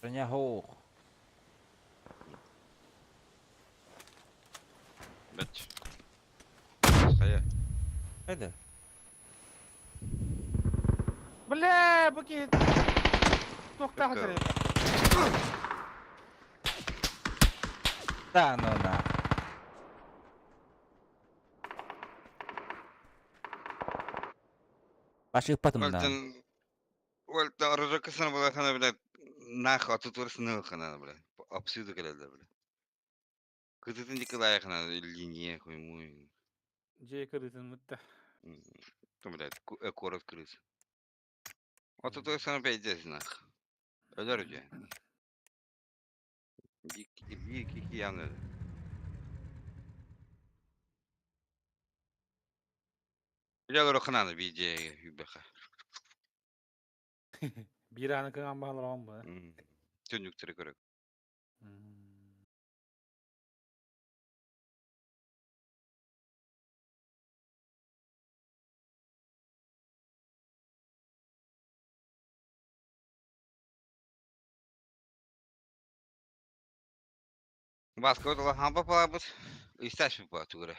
Броня hoch. Бэт. Хайа. Хайда. Бля, бу киһи туохтаах Өкө. Да, ну на. Баш ыппатым да. Уолтан Уолтан оружокасына булахана бля нах отутурсыны хана бля. Обсюду келелер бля. Кытытын дикилайхана линия хуймуй. Дьиэ кырыытын мытта. Ну, блядь, корот крыс. Отутурсыны пейдес нах. Өлөр же. Бик ики яны. Билер хананы бийде юбеха. Биир ааны кыҥаан баалар оҕом бу. Түннүктери көрөк. Баска отала хампа палабыт. Исташ па тугура.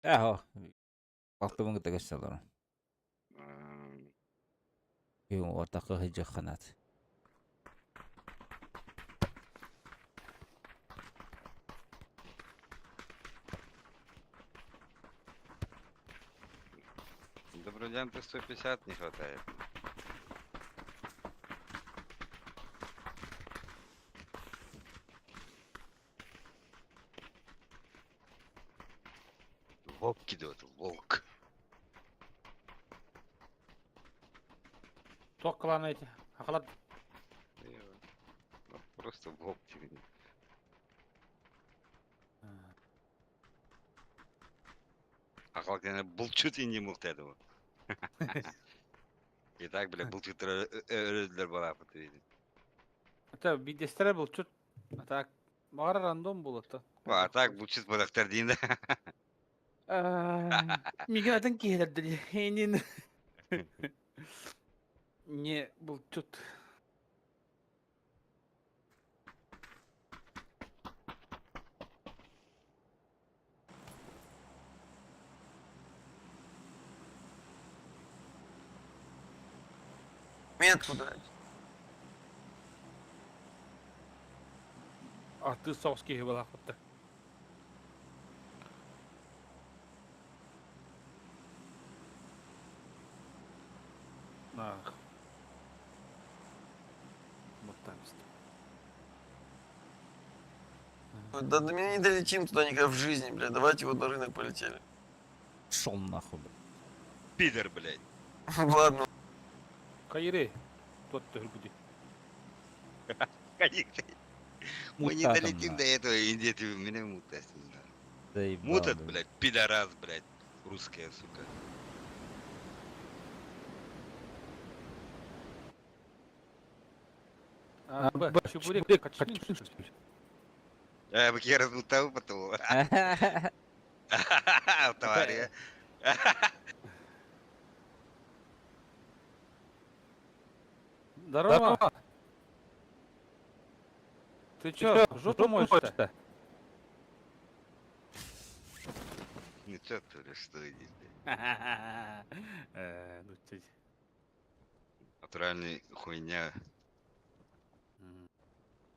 Эхо. Алтыбын кытта көссөлөр. Күн ортақы хыжы ханат. До бриллианта 150 не хватает. Волк идет, волк. Туох кылаана ити. Ахалар Ну, Просто волк тебе. Ахал булчут и не мог этого. И так, бля, булчут өлөлөр балапыт видит. Это бидэстэрэ булчут. А так баҕар рандом буолуота. А так булчут балактар дейін да. Мигин атын киһилэрдэр инин. Не булчут. Метку дать. Артыыс соҕус киһи буолаахпытта. Ах. Вот там есть. Да мы не долетим туда никогда в жизни, блядь. Давайте вот на рынок полетели. Шел нахуй, блядь. Пидор, блядь. Ладно. Кайры. Тот төргүдү. Мы не Мутатом, долетим на. до этого, иди ты меня мутасың. Заебал, Мутат, блядь. блядь, пидорас, блядь. Русская, сука. А, Б, чебурек, качнин, что ли? Я бы хер размутал потом. Твари. Здорово. Ты чё, жопу моешь-то? Не чё ты, блядь, что иди, блядь. Ну ты. Натуральный хуйня.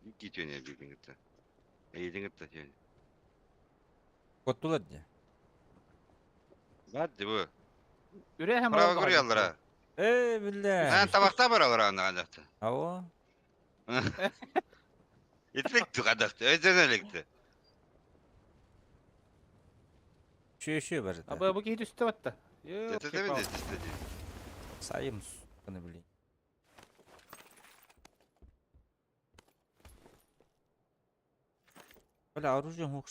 Ики не обидно-то. Эйдиҥ это. Коттулар дии. Бат дибу. Үрэ Право курьяллара. Э, бля. Ан табакта баралар аны андакта. Алло. Итик тугадакта. Өйдөн электи. Еще еще бар. Аба бу киһи түстэ батта. Это да Сайым, сука, блин. Бля, оружие мог.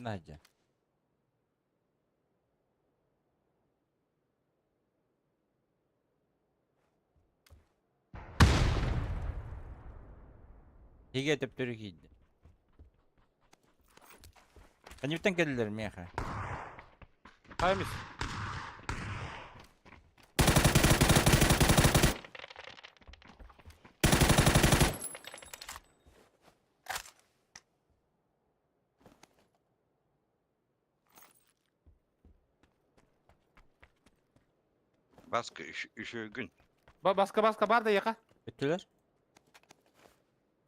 Надя. Хиге төптөрү киирдэ. Анибтан кэллилэр миэхэ. Хаймис. Баска еще күн. Баска баска бар да яка. Бүттүлэр?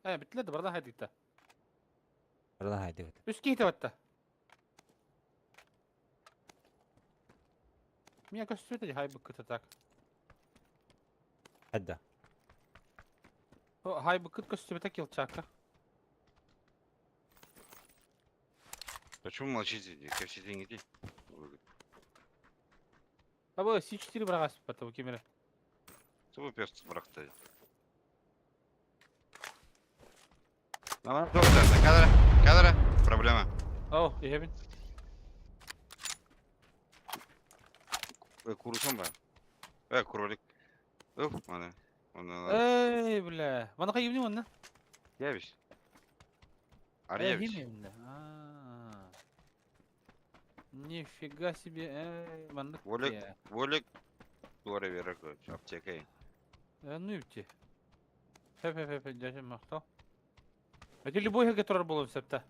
Э, битле да барда хайдыкта. Барда хайдыбыт. Үс киһи батта. Меня көстүбүтэ хай быккыта так. Хайда. Хай быккыт көстүбүтэ килчакка. Почему молчите? Все деньги. Аба С4 брагас бата кемере. Что пес бракта? Кадра, кадра, проблема. О, иһэбин. Курусун ба. Э, кролик. Ух, мана. Оны. Эй, бля. Мана кайыбны онна? Явиш. Арьявич. Нифига себе, эй, маннык. Волик, волик. Туара вера, короче, аптека. Ну ипти. Хе хе хе, дядя махтал. Это любой который был септа.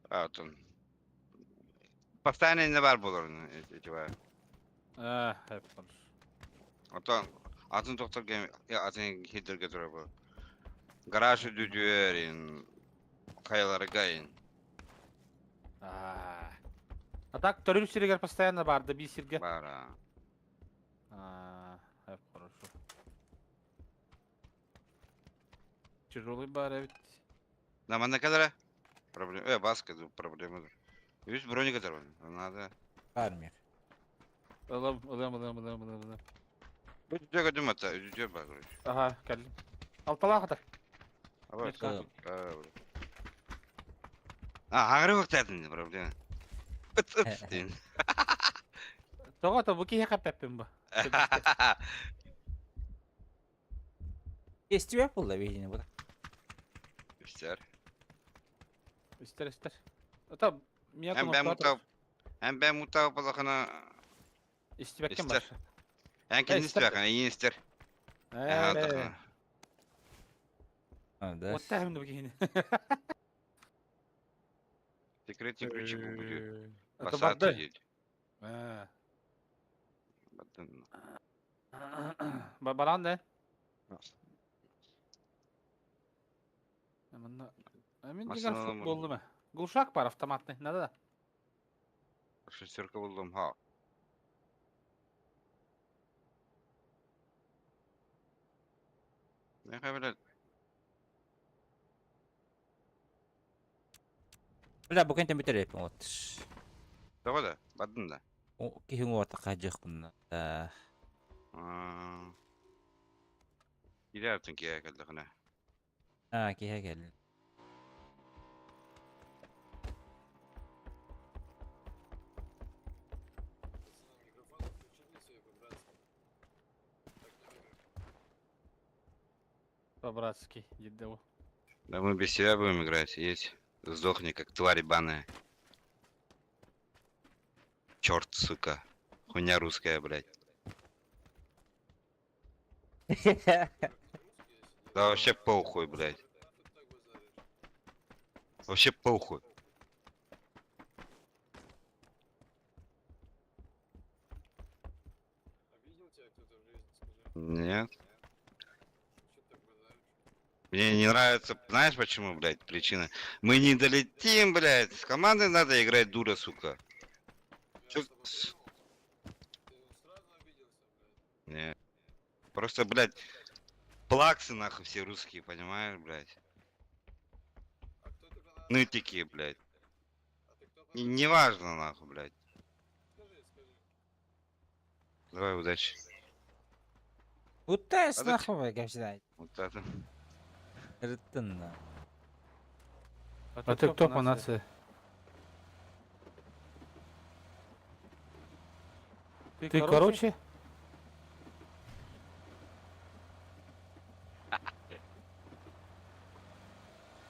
А, тон. Постоянно не бар болор, эти бар. А, хеп. Ото атын доктор ген, атын хидерге тура бу. Гараж дүдүерин, каялары гайын. А. А так төрүл сиргер постоянно бар да би сирге. Бар. а. А, хеп, хорошо. Тяжелый бар ведь. Наман кадара? Проблема. Э, баска проблема. Үс броника бар. Надо. Бар миэхэ. Ылам, ылам, ылам, ылам, ылам, ылам. Үдүгө дүмата, үдүгө бар, короче. Ага, кэллим. Алталаах да. Аба, Метка. А, аңры вақтатын проблема. Ыт ыт дейін. Тоҕо то бу киһи хаппеппин бу. Естибэт буолла биһини бу. Истэр. Истэр истэр. Ата мия Эн бэм кнопкалар мутав Эн бэм мутав балахана истибэккин истэр. барша. Эн Э кинини истэр. истибэххин, эйиин истэр. Эһэ Э отахана. А, да. Оттаһым да киһини. Секретный ключи будет. Это Басаты барды. дейді. Э. Бардын. Баран да. Манна Мин дигән Машиналар футболлы булдымы? Глушак бар автоматный, надо да. Шестерка булдым, ха. Нехай, блядь. Бля, бу кентен бүтэр эппин вот. Тоҕо да, бардын да. Киһиҥ уота хаадьыахпын да. Киирэ киһи кэллэхинэ. Аа, киһи кэллин. По-братски, диде ул. Да мы без тебя будем играть, есть. Сдохни, как тварь ебаная. Черт, сука. Хуйня русская, блядь. Да вообще похуй, блядь. Вообще похуй. Нет. Мне не нравится, знаешь почему, блядь, причина? Мы не долетим, блядь. С командой надо играть, дура, сука. Чё с- Не. Просто, блядь, плаксы нахуй все русские, понимаешь, блядь. Нытики, блядь. Неважно, нахуй, блядь. Давай, удачи. Уттас А ты- нахуй, кэпсээн. Вот это. Ырыттын. А ты кто по нации? Ты, короче?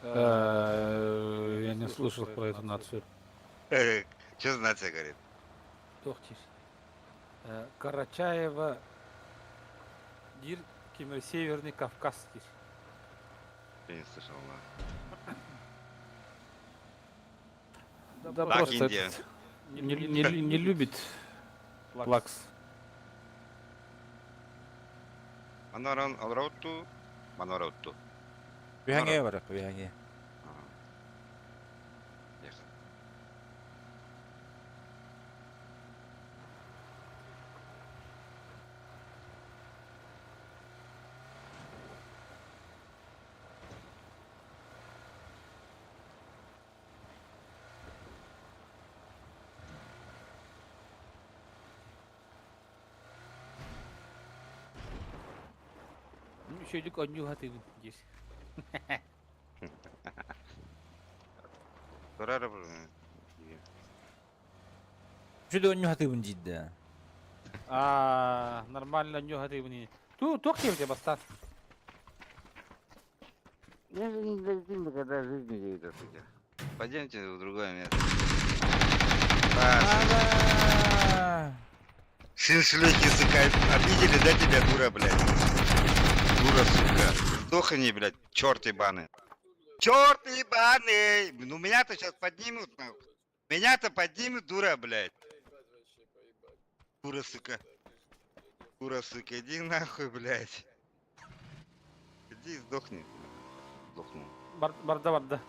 Я не слышал про эту нацию. Че за нация говорит? Тохтиш. Карачаева Дир Кемер Северный Кавказ дир. Я не слышал, да. Да Так, просто Индия. этот не любит плакс. Манаран Алрауту. Манарауту. Үһэҥэ бар, үһэҥэ. Ехал. Шөйдүк онньуу хатыыбын диир. Турара Жүдө онньу хатыыбын диидэ. А, нормально онньуу хатыыбын. Ту туох диэбитэ бастаан. Я же не долетим никогда в жизни не сука. Пойдемте в другое место. Ага. Шиншлюхи, сука, обидели, да, тебя, дура, блядь? Дура, сука. Сдохни, блядь, черт ебаный. Черт ебаный! Ну меня-то сейчас поднимут, нахуй. Меня-то поднимут, дура, блядь. Дура, сука. Дура, сука, иди нахуй, блядь. Иди и сдохни. Сдохну. Барда барда.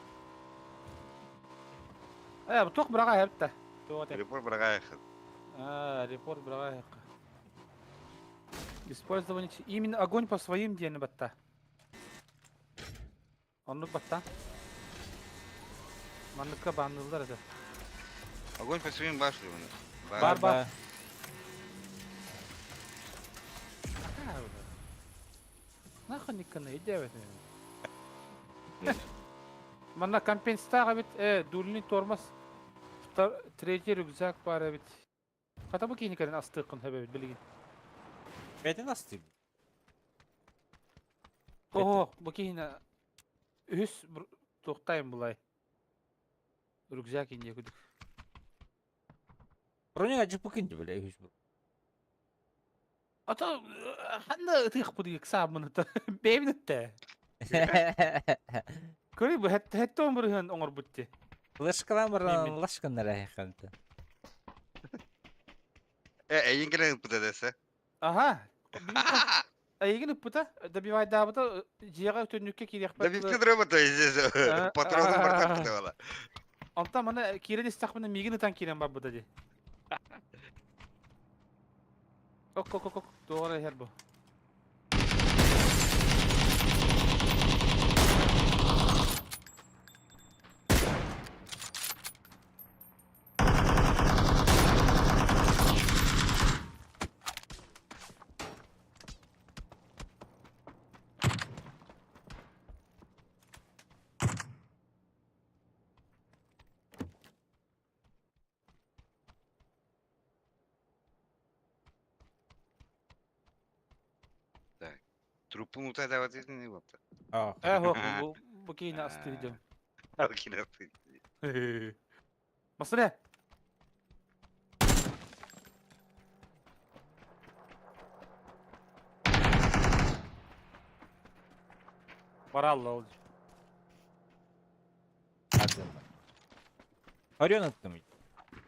Э, туох быраҕа эбит Туох этэ. Репорт Брагаеха. А, репорт быраҕа Использование именно огонь по своим диэн батта. Оннук батта. Манныкка бааннылар это. Огонь по своим башлю. Бар бар. Нахуй никкана иди это. Манна компенсатага бит э дульный тормоз. Третий рюкзак бар бит. Хата бу кини кэлэн астыыккын хөбөбүт билигин. Бэтин астыы. Ого, бу киһини үһүс Туохтайым булай. Рюкзак инде күдүк. Броня ачыппыкын дии, бля, үһүс бу. Ото ханна ытыахпытый ыксааммын бэйэбин ыттэ. Көрүй бу хэттэ он оҥорбут ти. Флешкалаан баран Мин. лашканнара эхэхэнтэ. Э, эйин кэлэн ыппыта дэсэ. Аха. Эйигин ыппыта, добивайдаабыта дьиэҕэ түннүккэ киириэхпэр Да бипти робота здесь патроны бардак была. Онтон маны киирэн истэхпинэ миигин ытан киирэн барбыта дии. Ок ок ок ок туох эрэ иһэр бу. Трупун утайдават не вот. Аа. Э һуох бу бу киһини астыы диэн. Масыра. Баралла ол. Орен ыттым.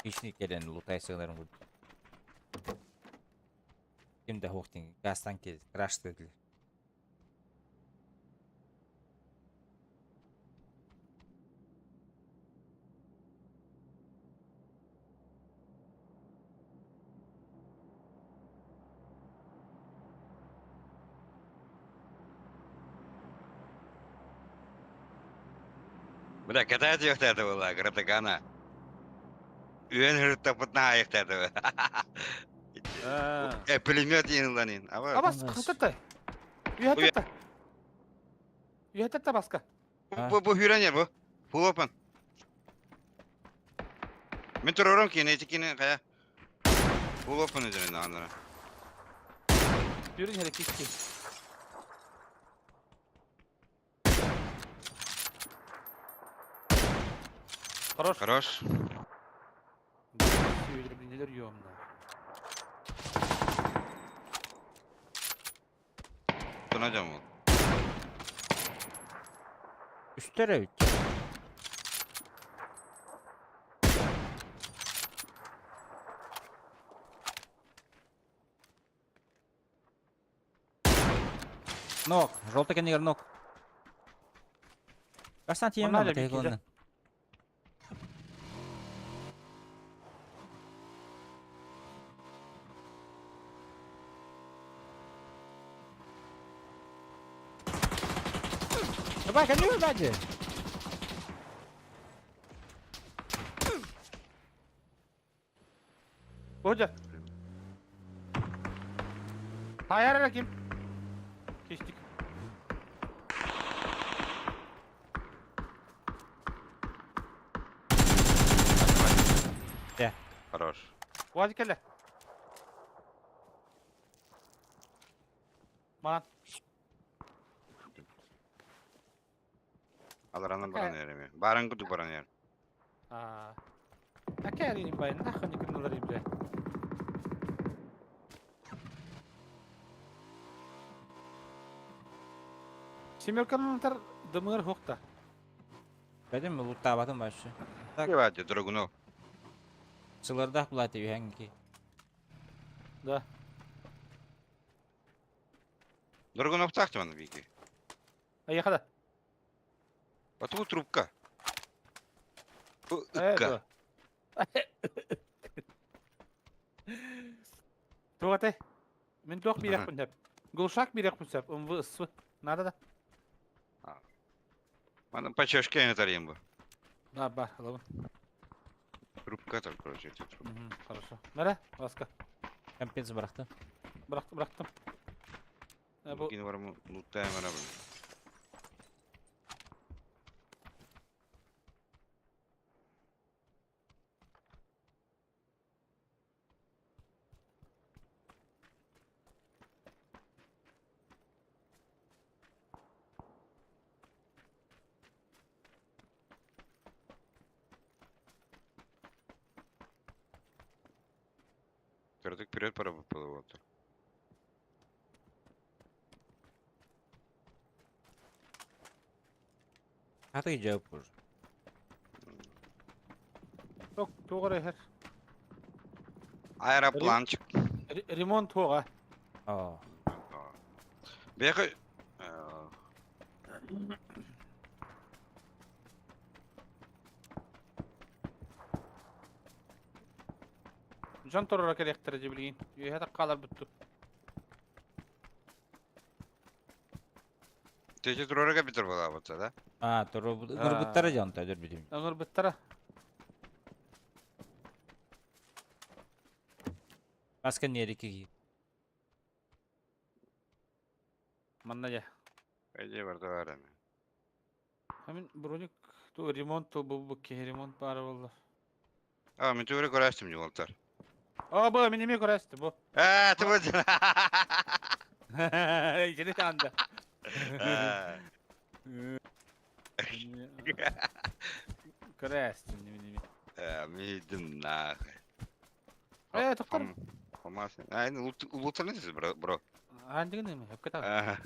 Ични кэлэн лутай сыгынарын курдук. Ким да суох диэн газтан краш дедилэр. Бля, катать это была, гратагана. Үөн хырыттаппытна айыктады. Э, пулемет иңланин. Аба. Абас хытытай. Үйәтті. Үйәтті баска. Бу бу хүрәнер бу. Фулопан. Мен турором кийин, эти кийин кая. Фулопан üzerinde анара. Yürü hele kişi. Хорош. Хорош. Neler yiyorum da. Tunacağım ol. Үстер эбит. Нок, желтый кенегер нок. Касан тием Онна нам да бикиде. тегонна. Давай, коню, сзади. Hoca. Hayır hayır kim? Geçtik. Хорош. Вадик кele. Манан. Аларанан баран ереми. Баран куту баран ер. Аа. Акарин бай, нахуй не кырнулар бля. Семерканын тар дымыр хокта. Бәдем луттабатын башы. Так. Давайте, драгунов. Сылырдах булаты үйәнки. Да. Драгунов тахтыман бики. Аяхада. Бату трубка. Бу Э, ыкка. Тугате. Мен туох бирэхпин сөп. Глушак бирэхпин сөп. МВ СВ. Надо да. Мана по чашке не тарим бу. Да, бар, алабын. Трубка там, короче, эти трубка. Мгм, Хорошо. Мәрә, Васка. Компенс бырахты. Бырахтым, бырахтым. Э, бу Букин барым луттаем арабын. Кыратык вперед пора было. Хаты жауап уже. Ток туғыр эхер. Аэропланчик. Ремонт туға. О. Бехы... Дьон туруора кэлиэхтэрэ дии билигин. Үөһэ таххаалар бутту. Тече туруора кэбитэр буолаабыта да? А, турбуттара дьон та бүтүм. Ыҥырбыттара. Маска нерики. Манна дьэ. Эдьиэ барда баар эми. Мин броник ту ремонт ту бу киһи ремонт баара буолла. А, мин түөрэ көрөөстүм дьэ уолтар. Оо, бу мин эмиэ көрөөстүм бу. Ээ, ты вот. Итини таанда. Көрөөстүм мин эмиэ. Ээ, мин нахуй. Ээ, тоқтор. Помасın. Aynen лутаныз бро. бро. Аан дигин эми, хөпкө таа.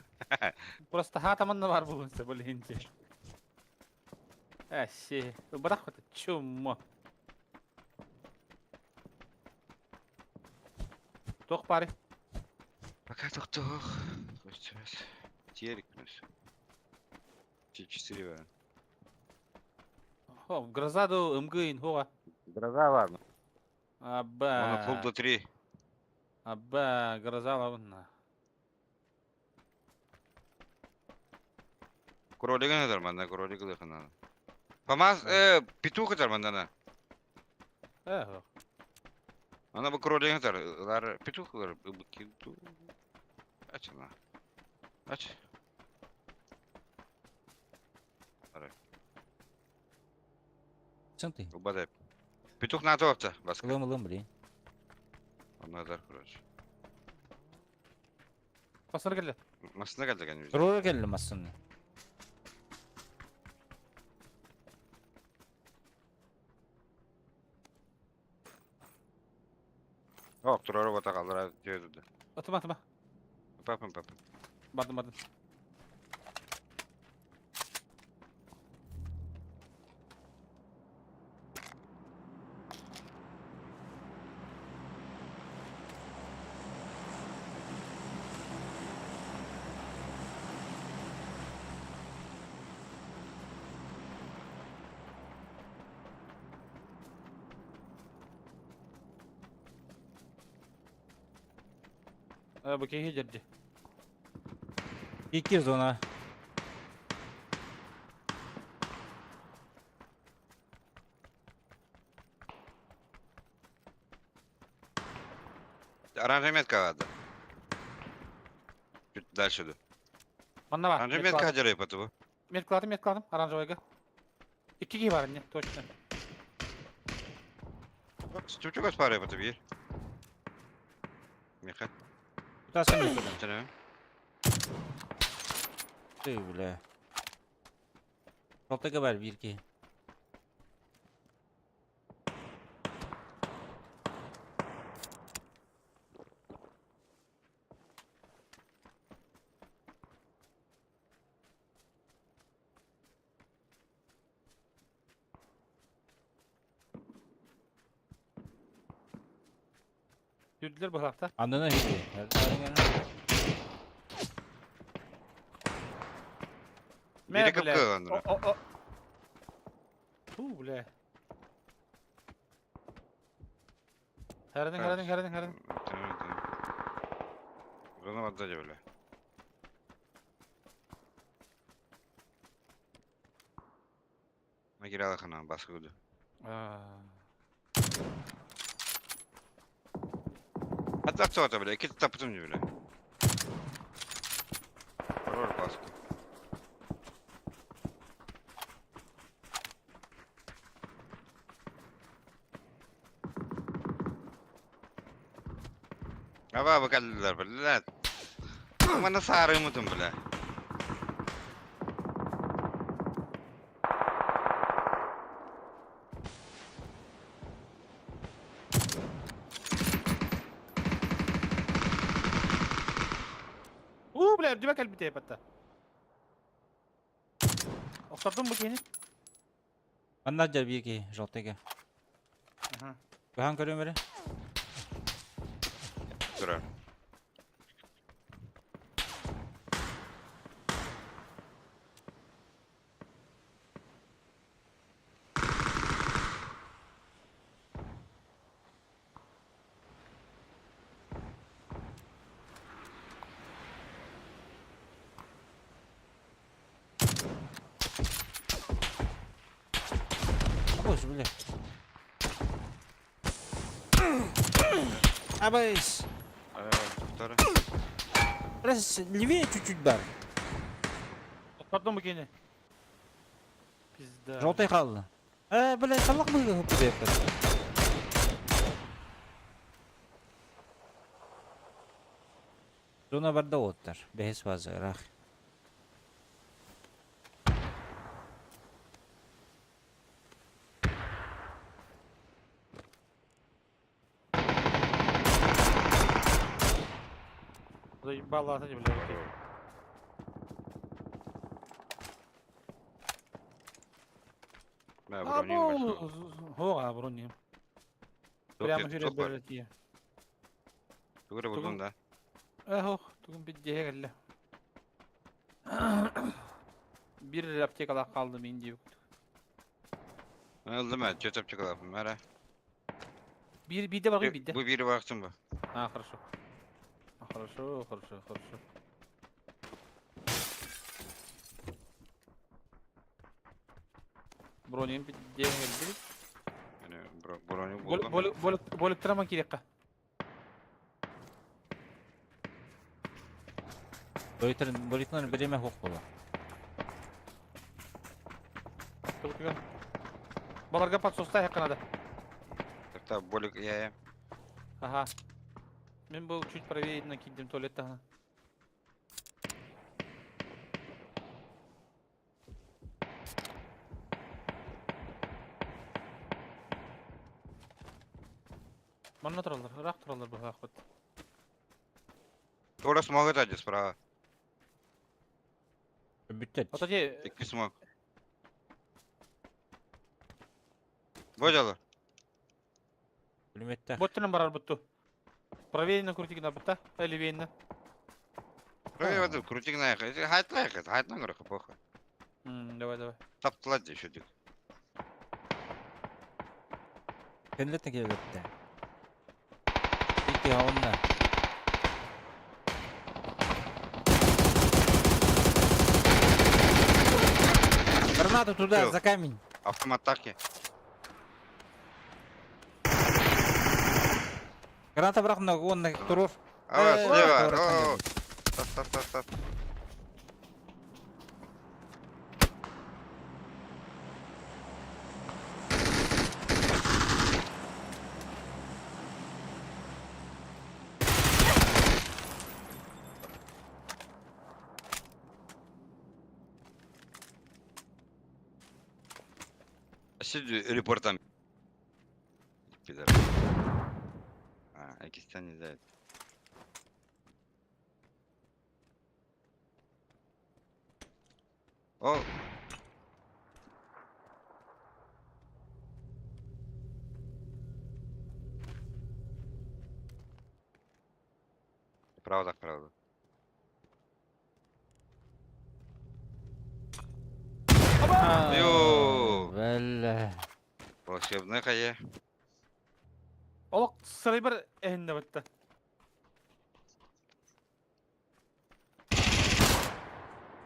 Просто хаатаманна бар булун се бу линти. Э, си. Бырах вот чуммо. Туох бары? Пока тох-тох. Телек плюс. Четыре. Хо, гроза ду ымгыин хога. Гроза ладно. Абба. Он клуб до 3. Абба, гроза ладно. Кролик надо, манда, кролик надо. Фамас, петух это манда. Э, Она бы кролик надо, лар петух лар быкиду. Ач на. Ач. Чем ты? Убадай. Петух на то баска. Лым лым, блин. Он надо, короче. Басыр келді. Масына келді конечно. Турура келdi массыны. Ок, турары бота қалдыра деді. Атыма, атыма. Папам, папам. Бардым, бардым. Бу киһи дерди. Икки зона. Оранжевая метка надо. Чуть дальше иду. Манна бар. Оранжевая метка делай потом. Меткаладым, меткаладым. Оранжевыйга. Икки киһи бар не, точно. Чучук пары потом бир. Миха. Тутасың Тана. Ты, бля. Жолтага бар бир ки. Yürüdüler bu hafta. Аннына хиги. Мэ, Бери бля. капкы андыра. О, о, о. Ту, бля. Хәрәдең, хәрәдең, хәрәдең, хәрәдең. Зона вода бля. Магирала хана баскы гуду. Атаксота, бля, ки тапытым не, бля. Роль баскы. Аба бакаллар, бля. Мана сары мутум, бля. бля, үрдүбэ кэлбитэ эпэтэ. Охтордум бу киһини. Манна дьэ биир киһи, желтыйга. Аха. Баһан көрүөм эрэ. Тура. Абыс, бля. Абыс! Второй. Раз левее чуть-чуть бар. Охтордум бу киһини. Пизда. Желтый хаалла. Э, бля, саллах мы хуппут. Зона барда оттар. Бэһис фаза, рах. Заебала, ата бля. Да, броню нашел. О, а броню. Прямо жүрө берет. Тугура булдум да. Эх, тугун биддеhe кэллэ. Бир аптекалаах хаалдым мин диэбит. Ылдым ээ, чөт аптекалаахпын мара. Биир биирдэ баргый биирдэ. Бу биир барахсын бу. А, хорошо. А, Хорошо, хорошо, хорошо. Бронем биддеhe кэлбит. Броню булдум. Болик кириэххэ. Боликтан биреме хук була. Баларга подсоста хакканада. Так, болик я. Ага. Мен был чуть правее на кидем туалетта. Манна тураллар, ыраах тураллар быһаахпыт. Тура смог это справа. Бүттет. Ото те Икки смог. Бодялар. Пулеметтах. боттунан барар бутту. Правее на крутик на бутта, левее на. Правее воду, крутик на эхо. Хайт на эхо, хайт на горох, похуй. Давай, давай. Таптылать еще дик. Кенлеттен келбетте. Икки онна. Гранату туда, Всё. за камень. Автомат таки. Граната бырахна, онна турур. А, Э, слева. турур, О, Тас, тас, тас, тас. Сиди репортом. Пидор. А, Акистан не знает. О! Правда, правда. Йоу! Бля. Волшебный хае. Олох сырайбар эһинне бутта.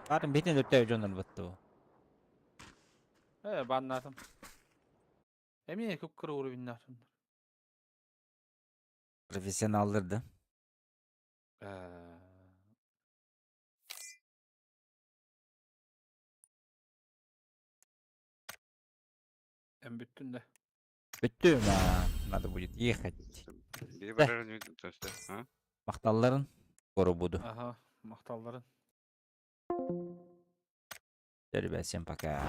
Барын битин өттө жонор бутты. Э, баннатым. Эми көп кыры уровень натым. Профессионаллар да. Эм бүттүн да. Бүттү ма. Надо будет ехать. Bir барар а? Макталларын кору буду. Ага, макталларын. Ребят, всем пока.